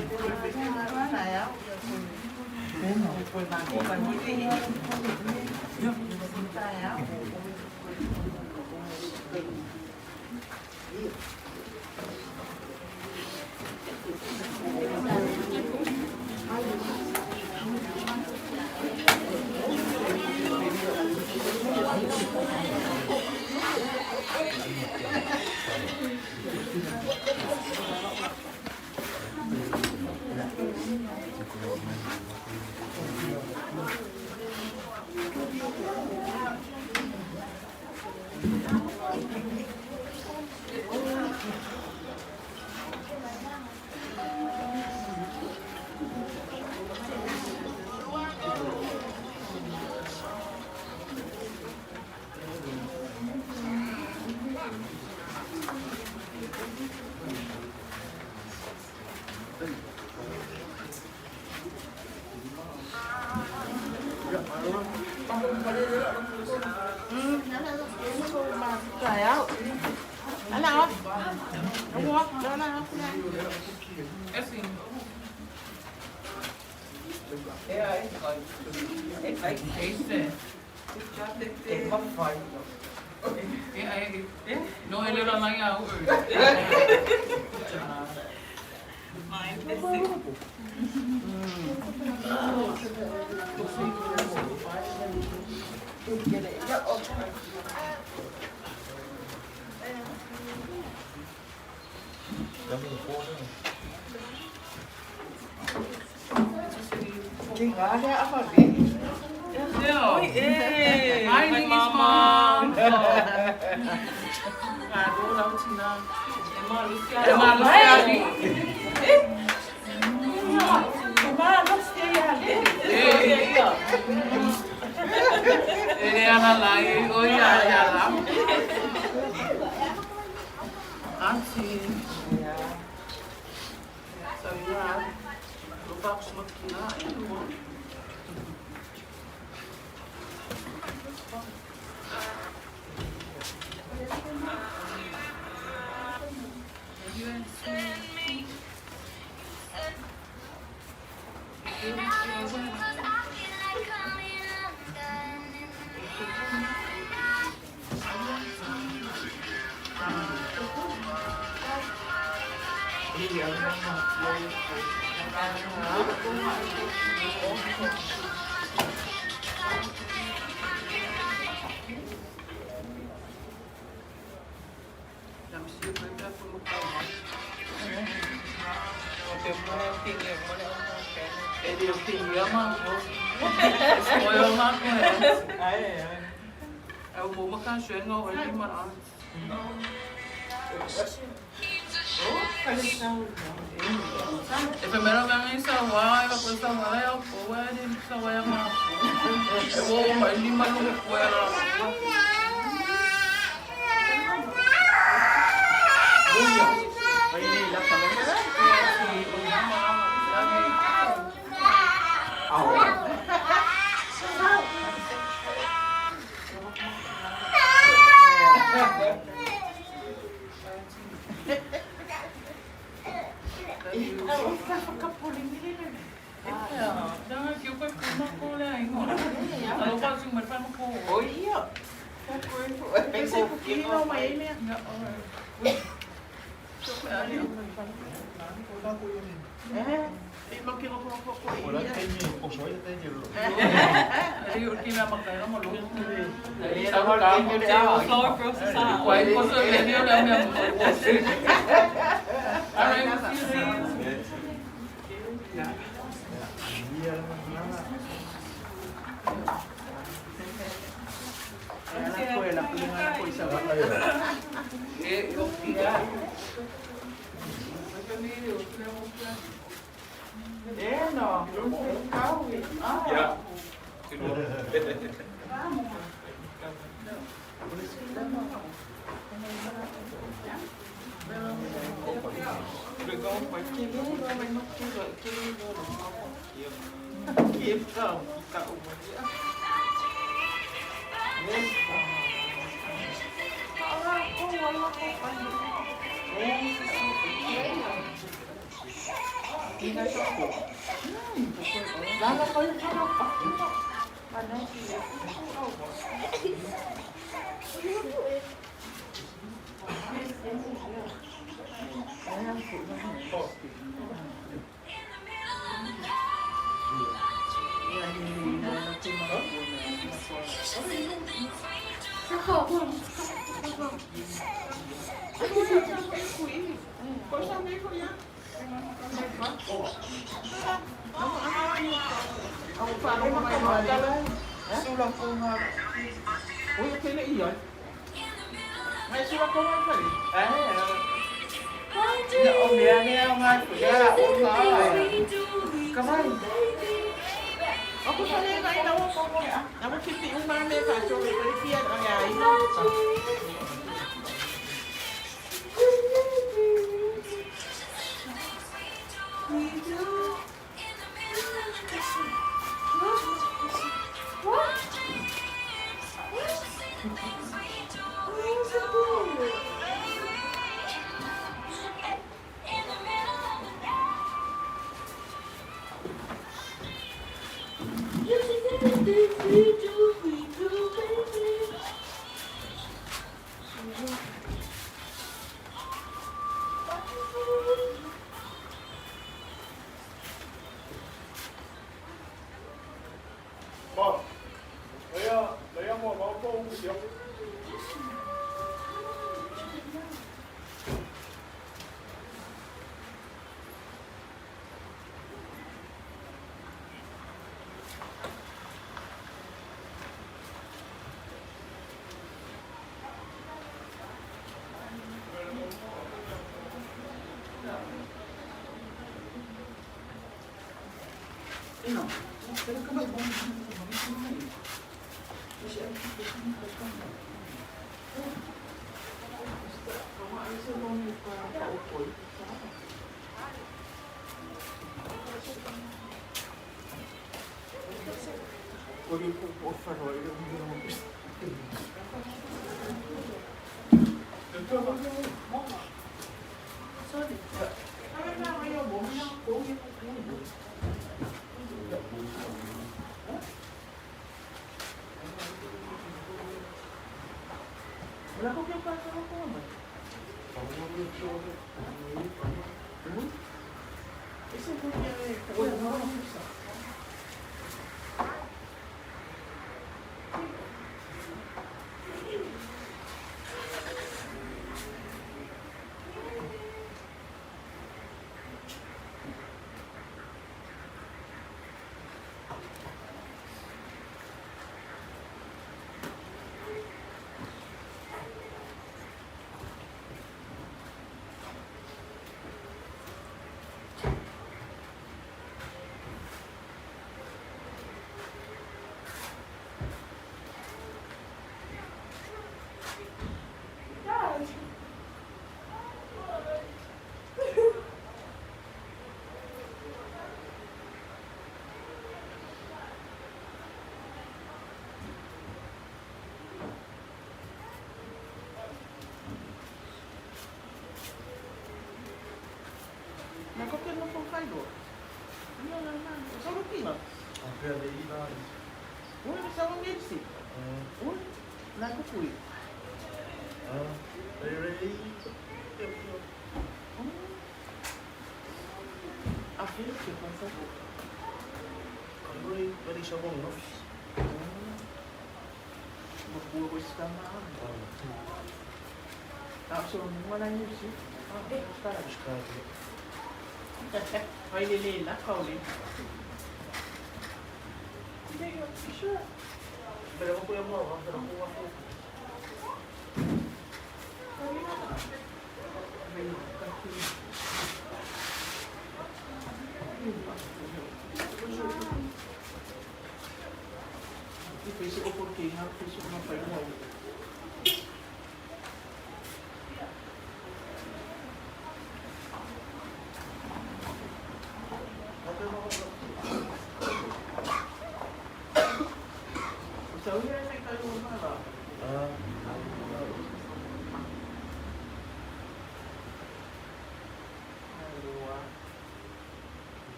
S5: E primero me han ensaguado, y después ensaguado, pues ensaguado más. E ni malo fuera.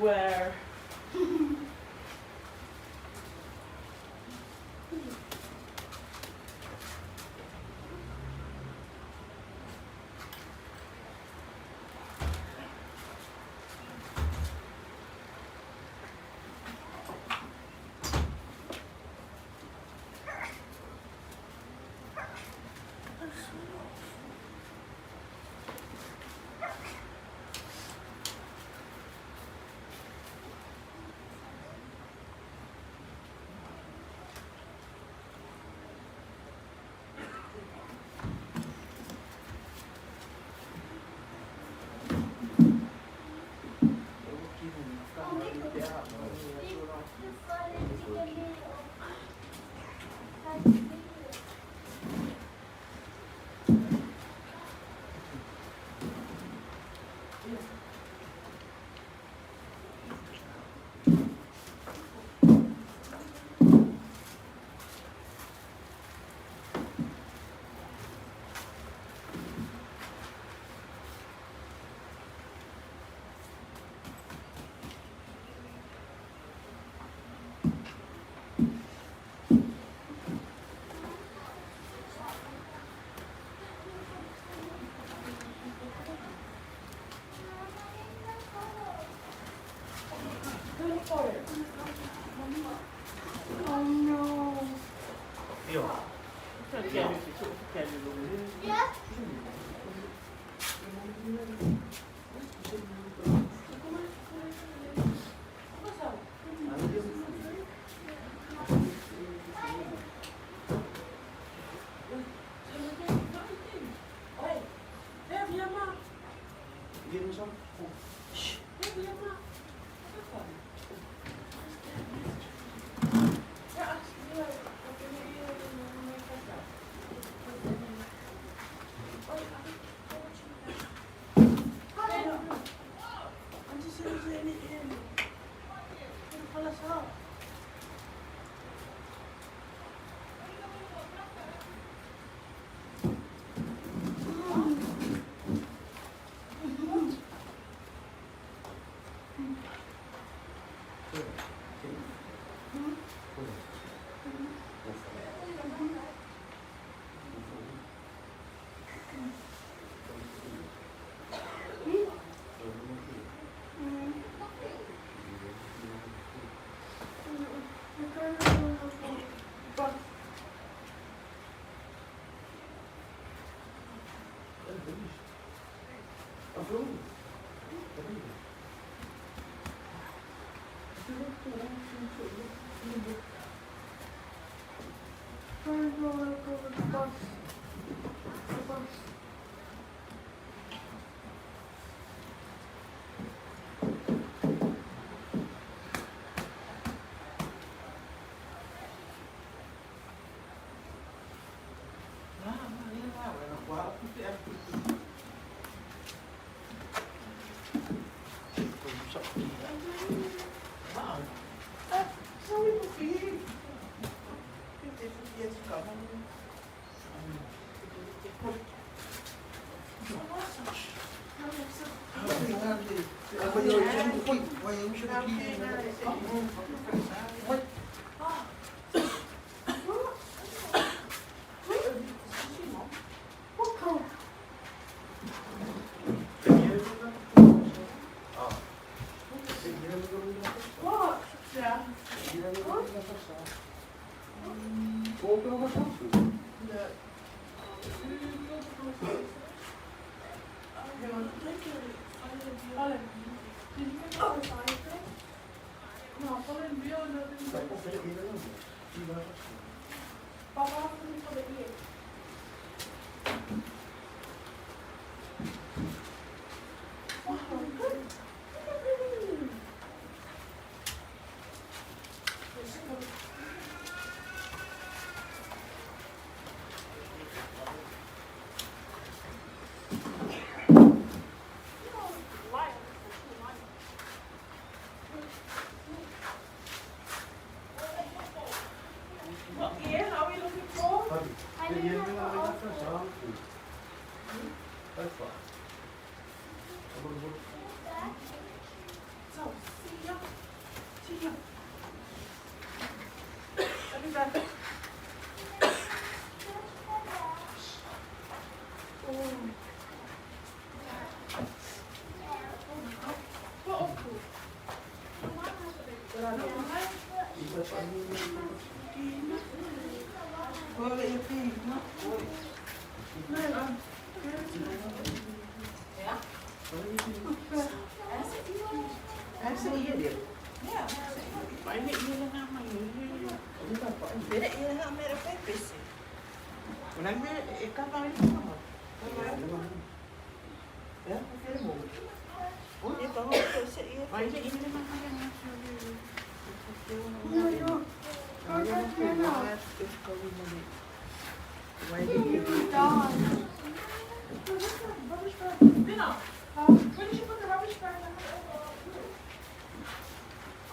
S5: Where?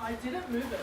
S5: I didn't move it.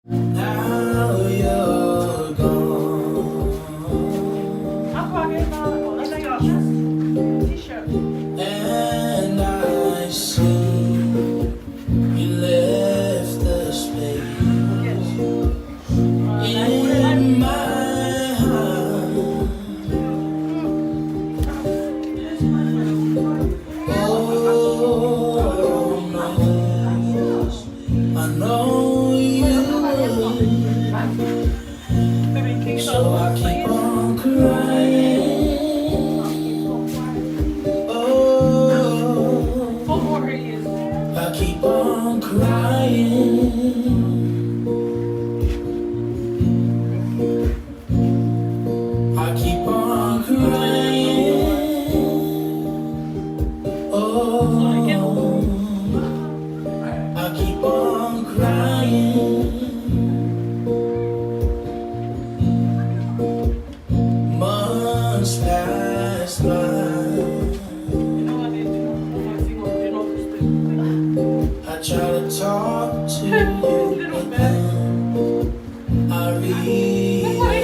S6: Now you're gone. And I see you left the space in my heart. Oh no, I know you would, so I keep on crying. Oh, I keep on crying. I keep on crying. Oh, I keep on crying. Months pass by. I try to talk to you, but then I realize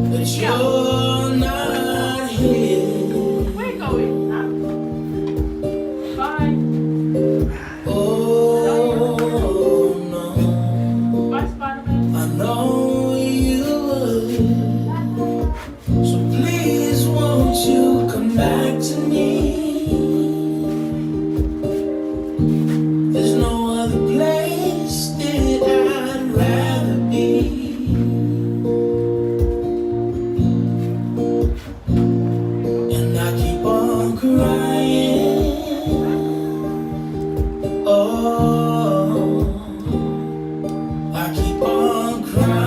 S6: that you're not here. Oh no, I know you would. So please won't you come back to me? There's no other place that I'd rather be. And I keep on crying. Oh, I keep on crying.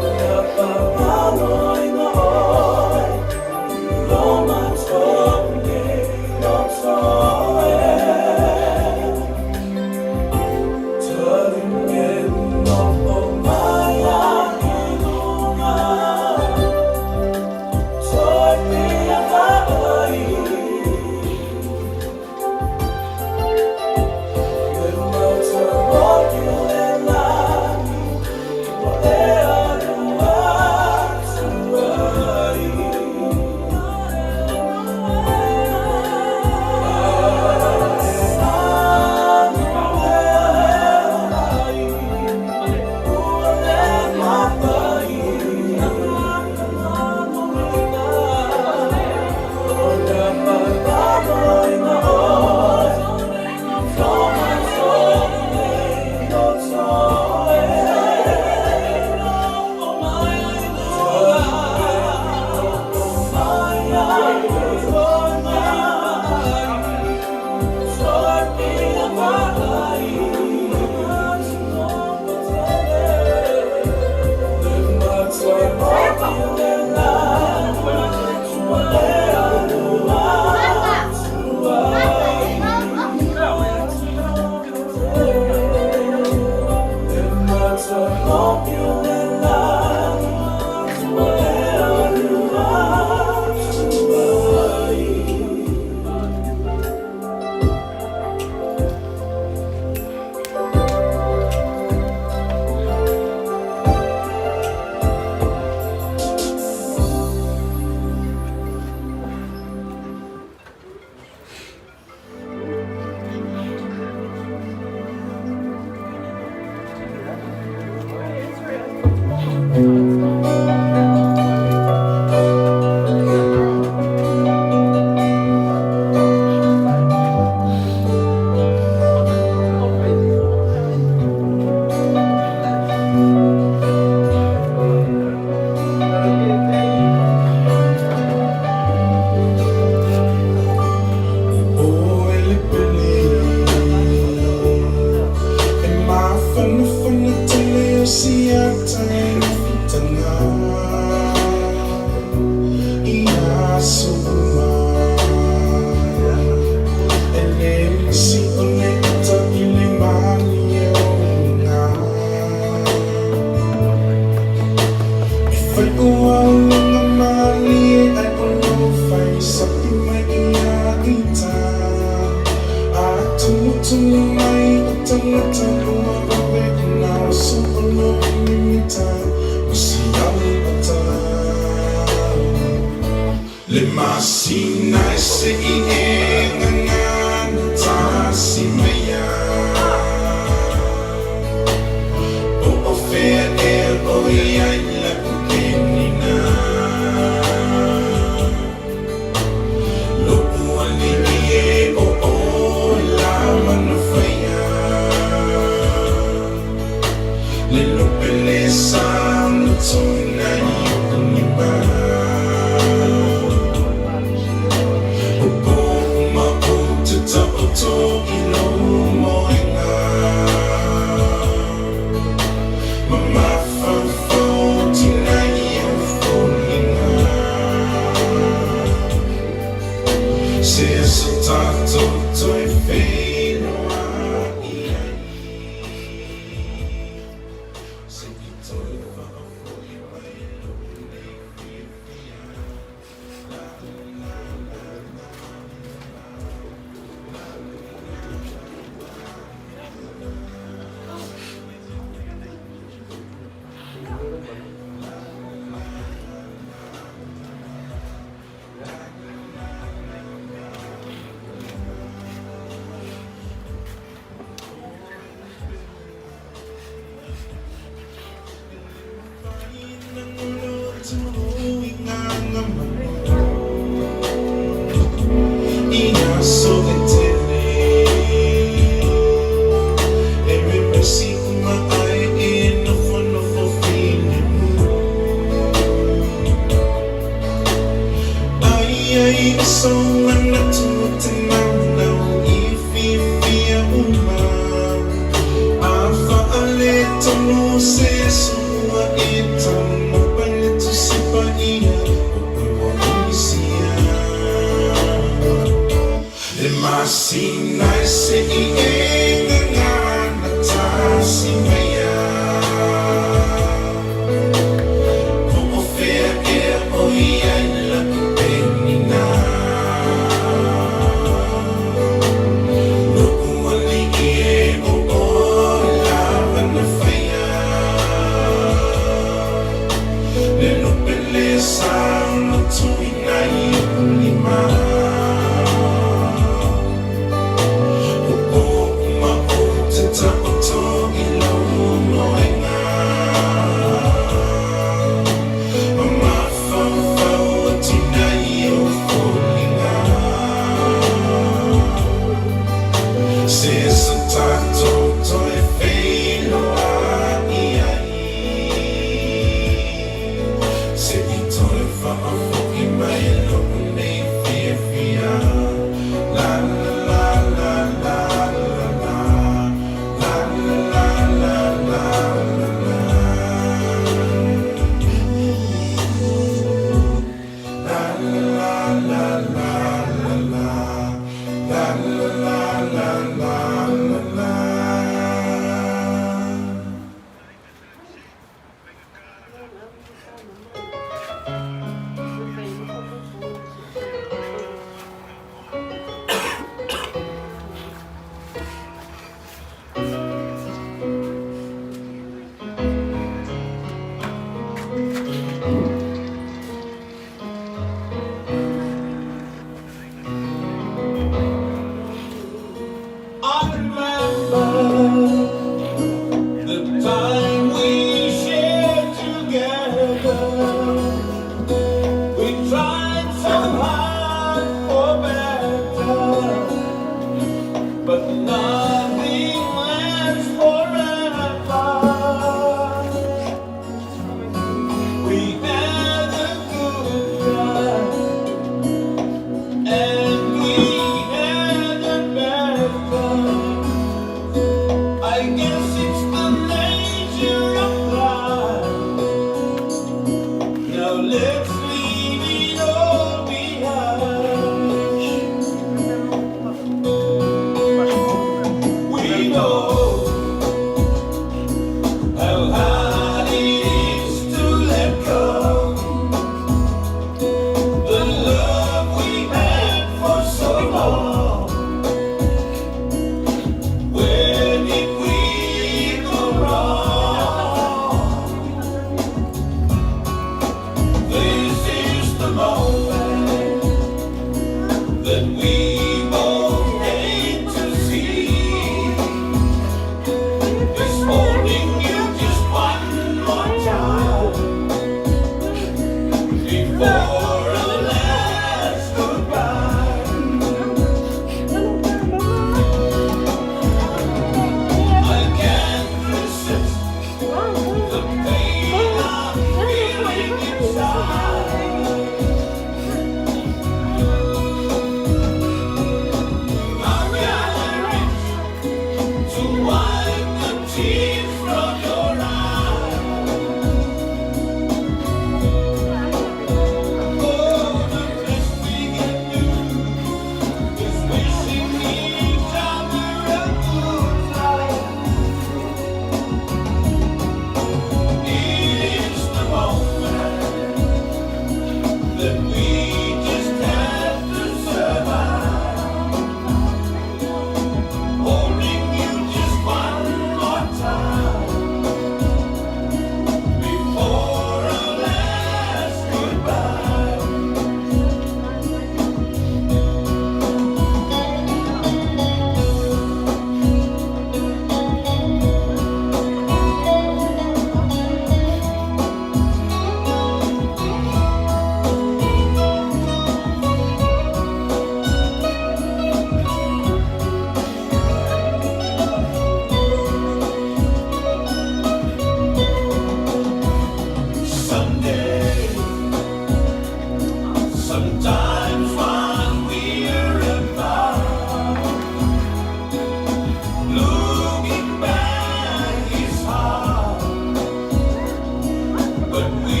S6: But we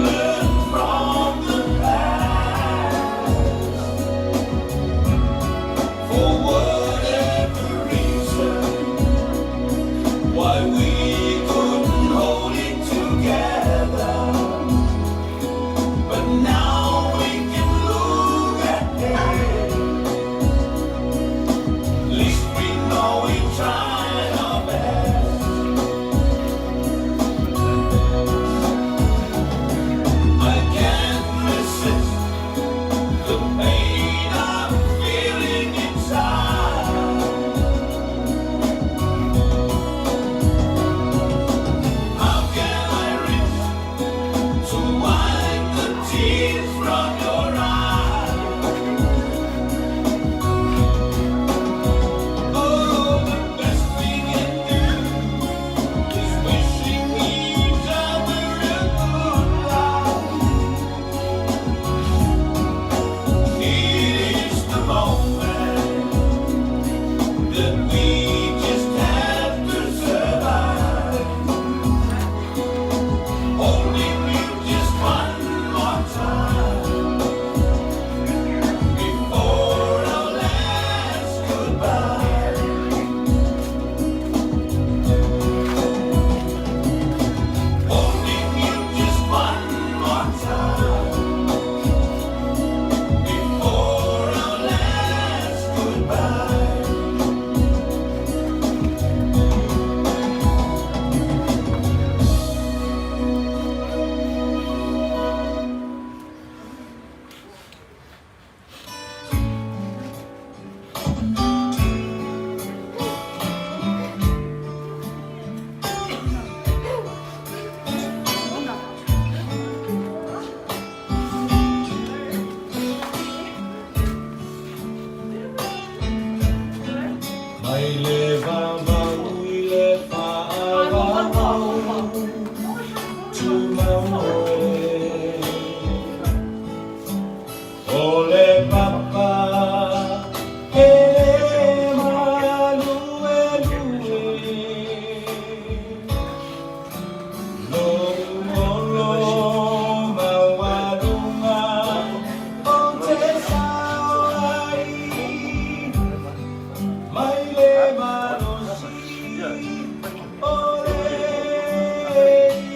S6: learn from the past. For whatever reason, why we couldn't hold it together. But now we can look ahead. Least we know we tried our best. I can't resist the pain I'm feeling inside. How can I reach to wipe the tears from your eyes? Oh, the best we can do is wishing each other a good life. It is the moment that we just have to survive. Holding you just one more time before our last goodbye. Holding you just one more time before our last goodbye. Mai le vavau i le faavavau, tumau oe. O le papa e le maluelue, Lou olo maualuga o te sao ai. Mai le malosi o le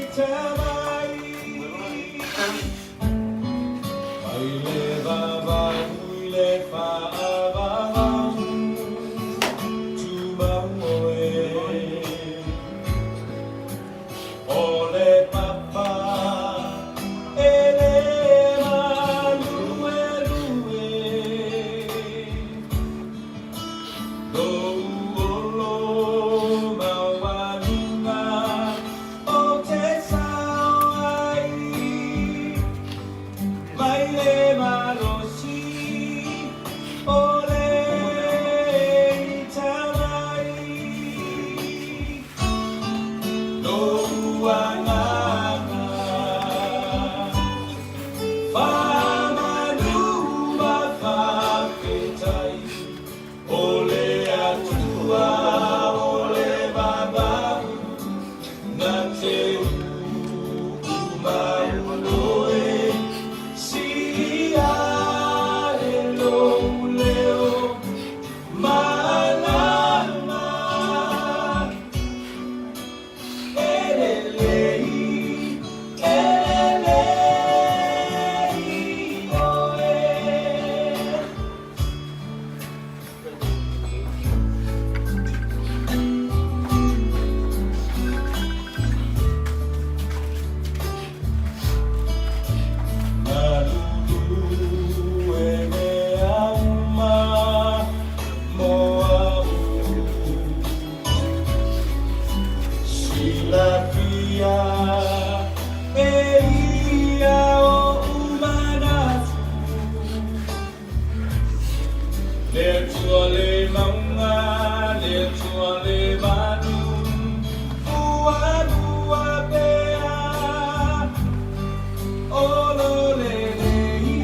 S6: itamai. Mai le vavau i le faavavau, tumau oe. O le papa e le maluelue, Lou olo maualuga o te sao ai. Mai le malosi o le itamai. Lou agaga faamanu ma faafetai. O le Atua o le vavau na te uumau oe. Silia e lou leo malama. E lelei, e lelei oe. Malulu e mea uma mo au. Silafia e ia o umanatu. Le Atua le maunga, le Atua le manu, ua lua pea. O lo lelei,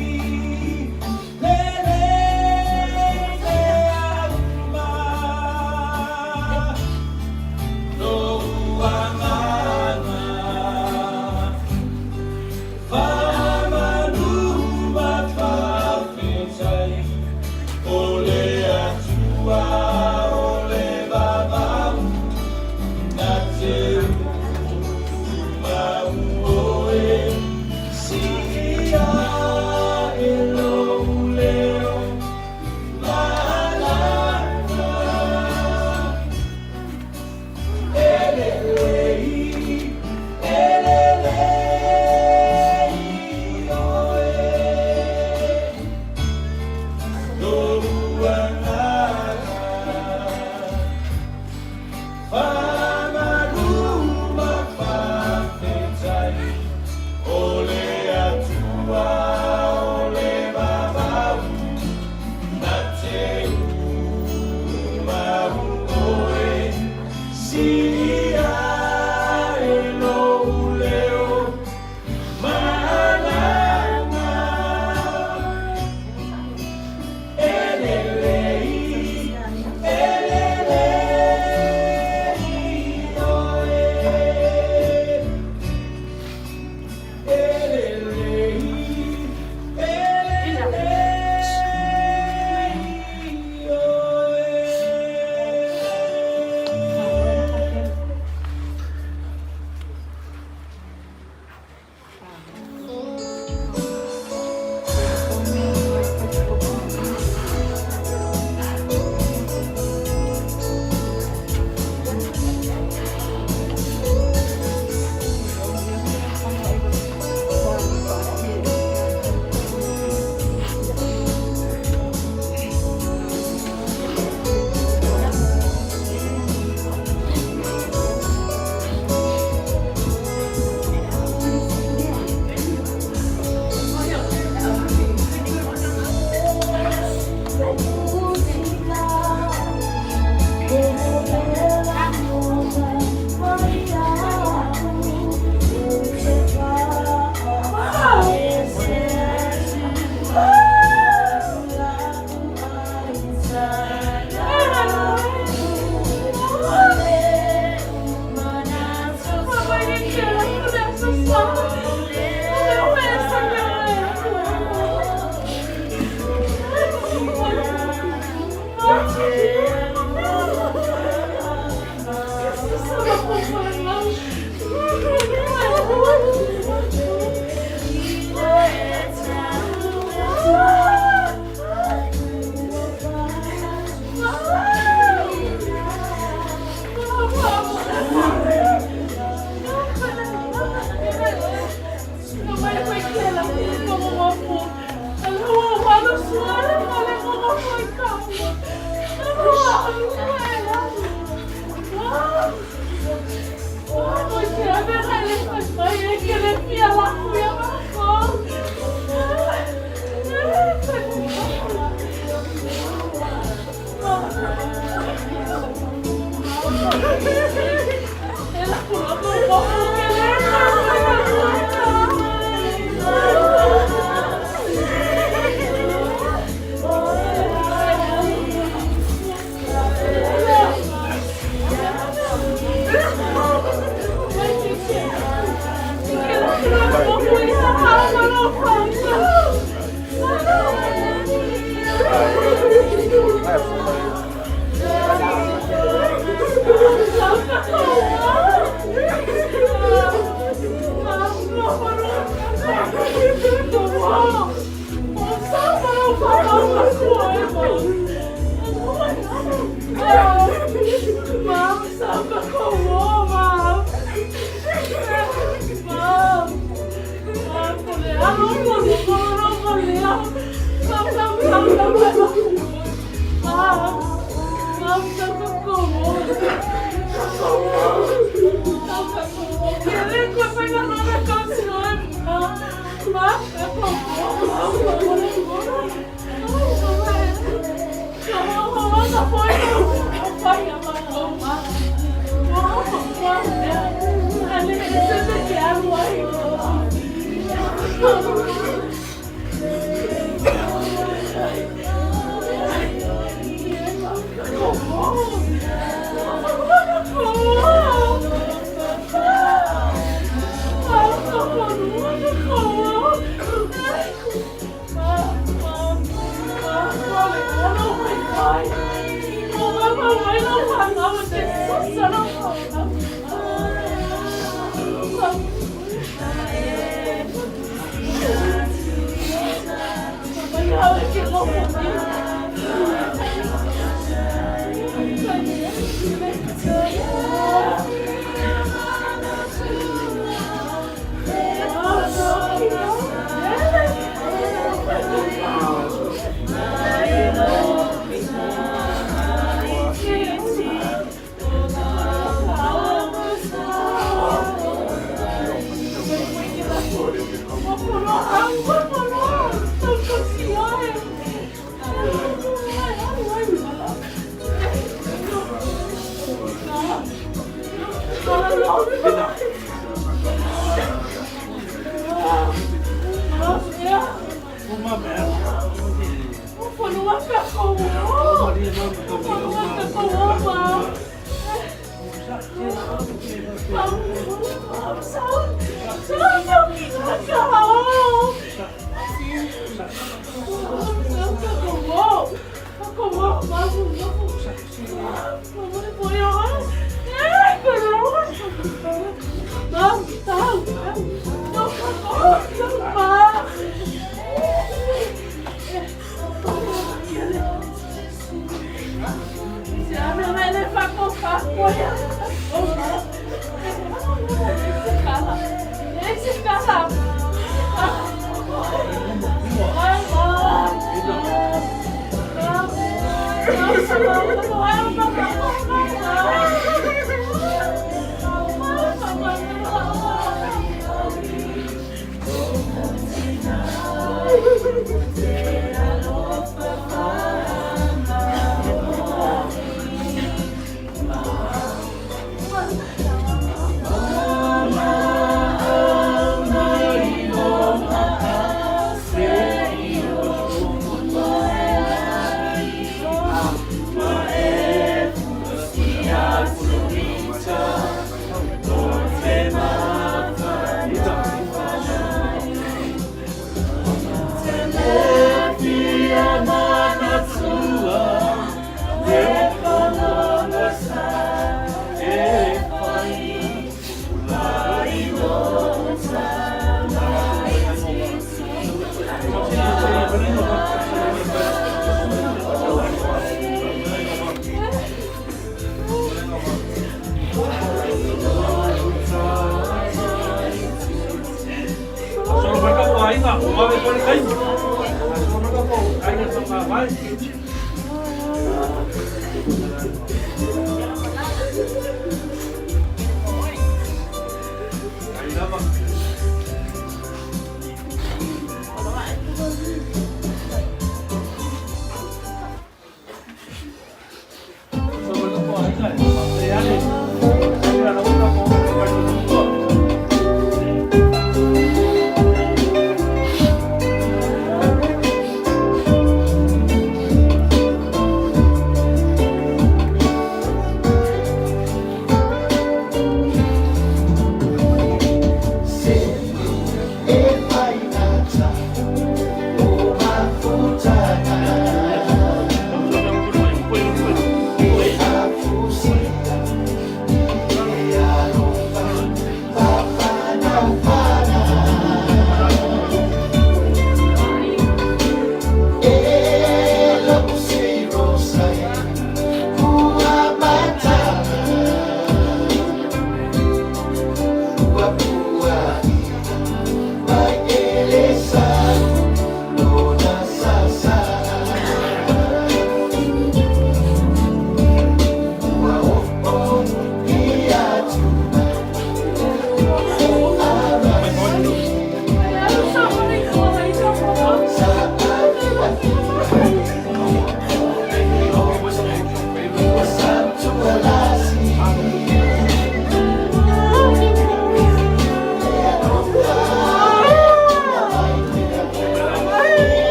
S6: lelei mea uma. Lou agaga.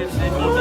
S2: Thank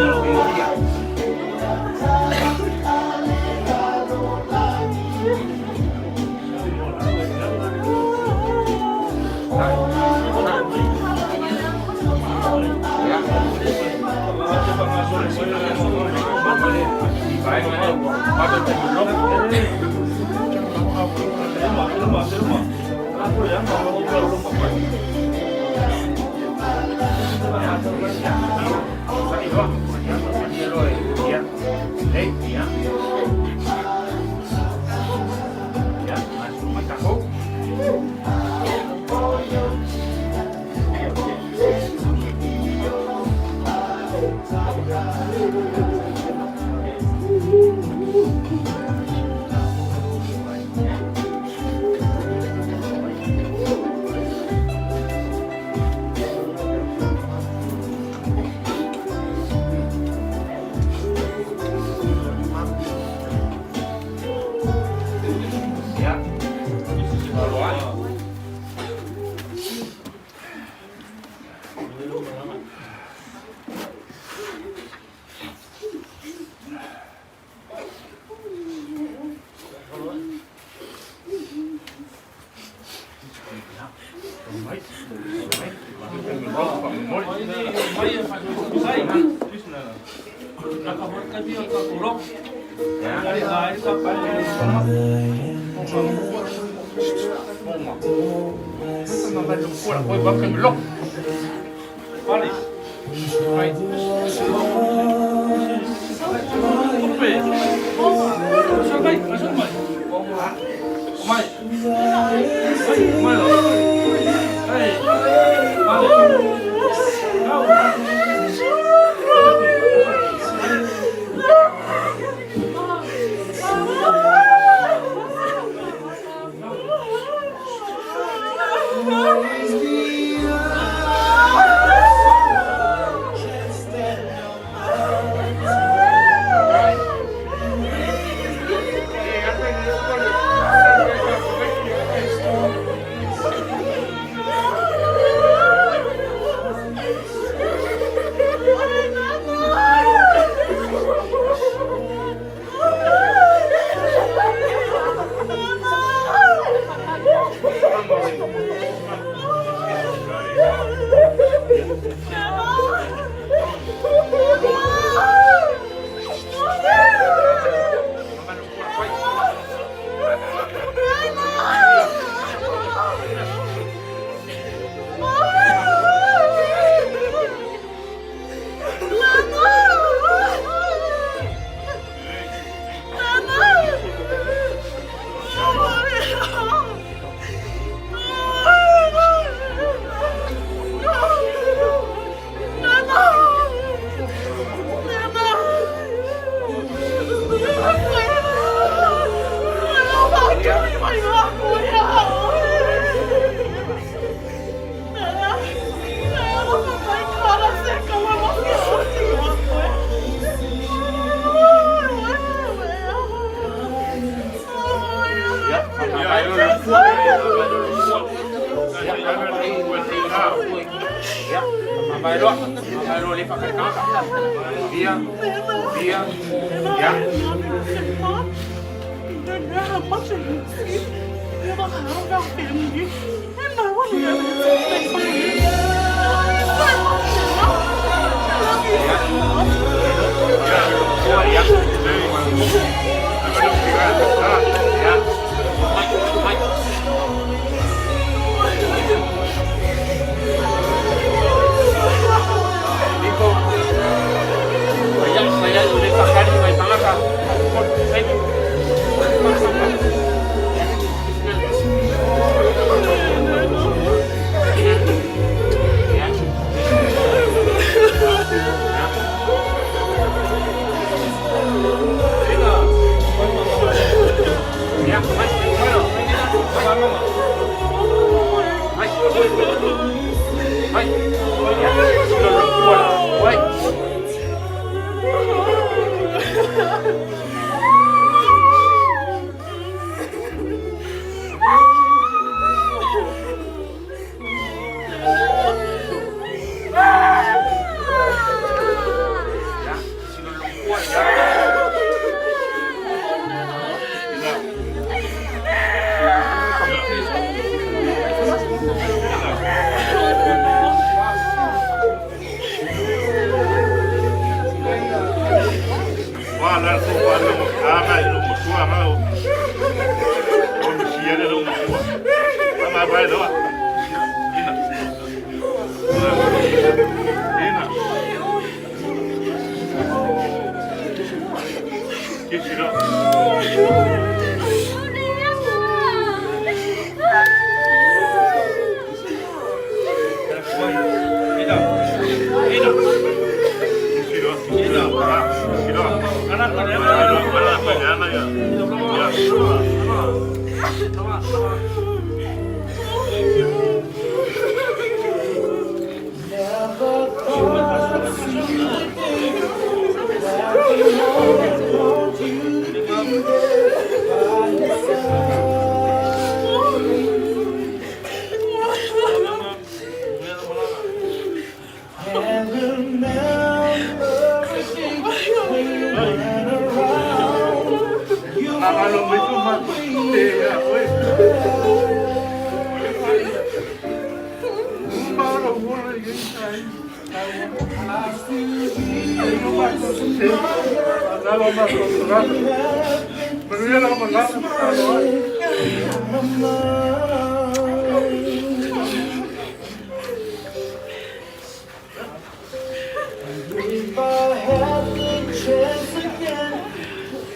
S6: If I had the chance again,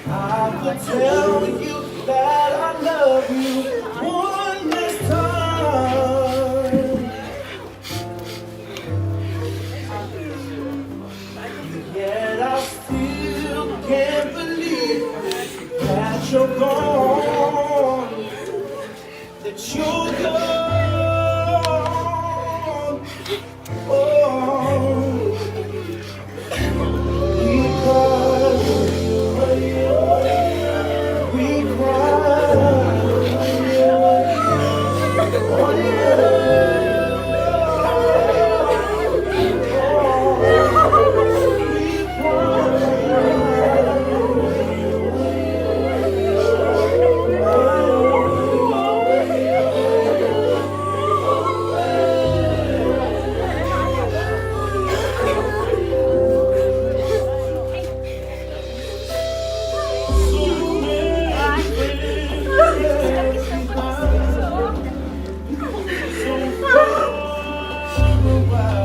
S6: I would tell you that I love you one last time. Yet I still can't believe that you're gone, that you're gone. Oh, because we cried. So far away.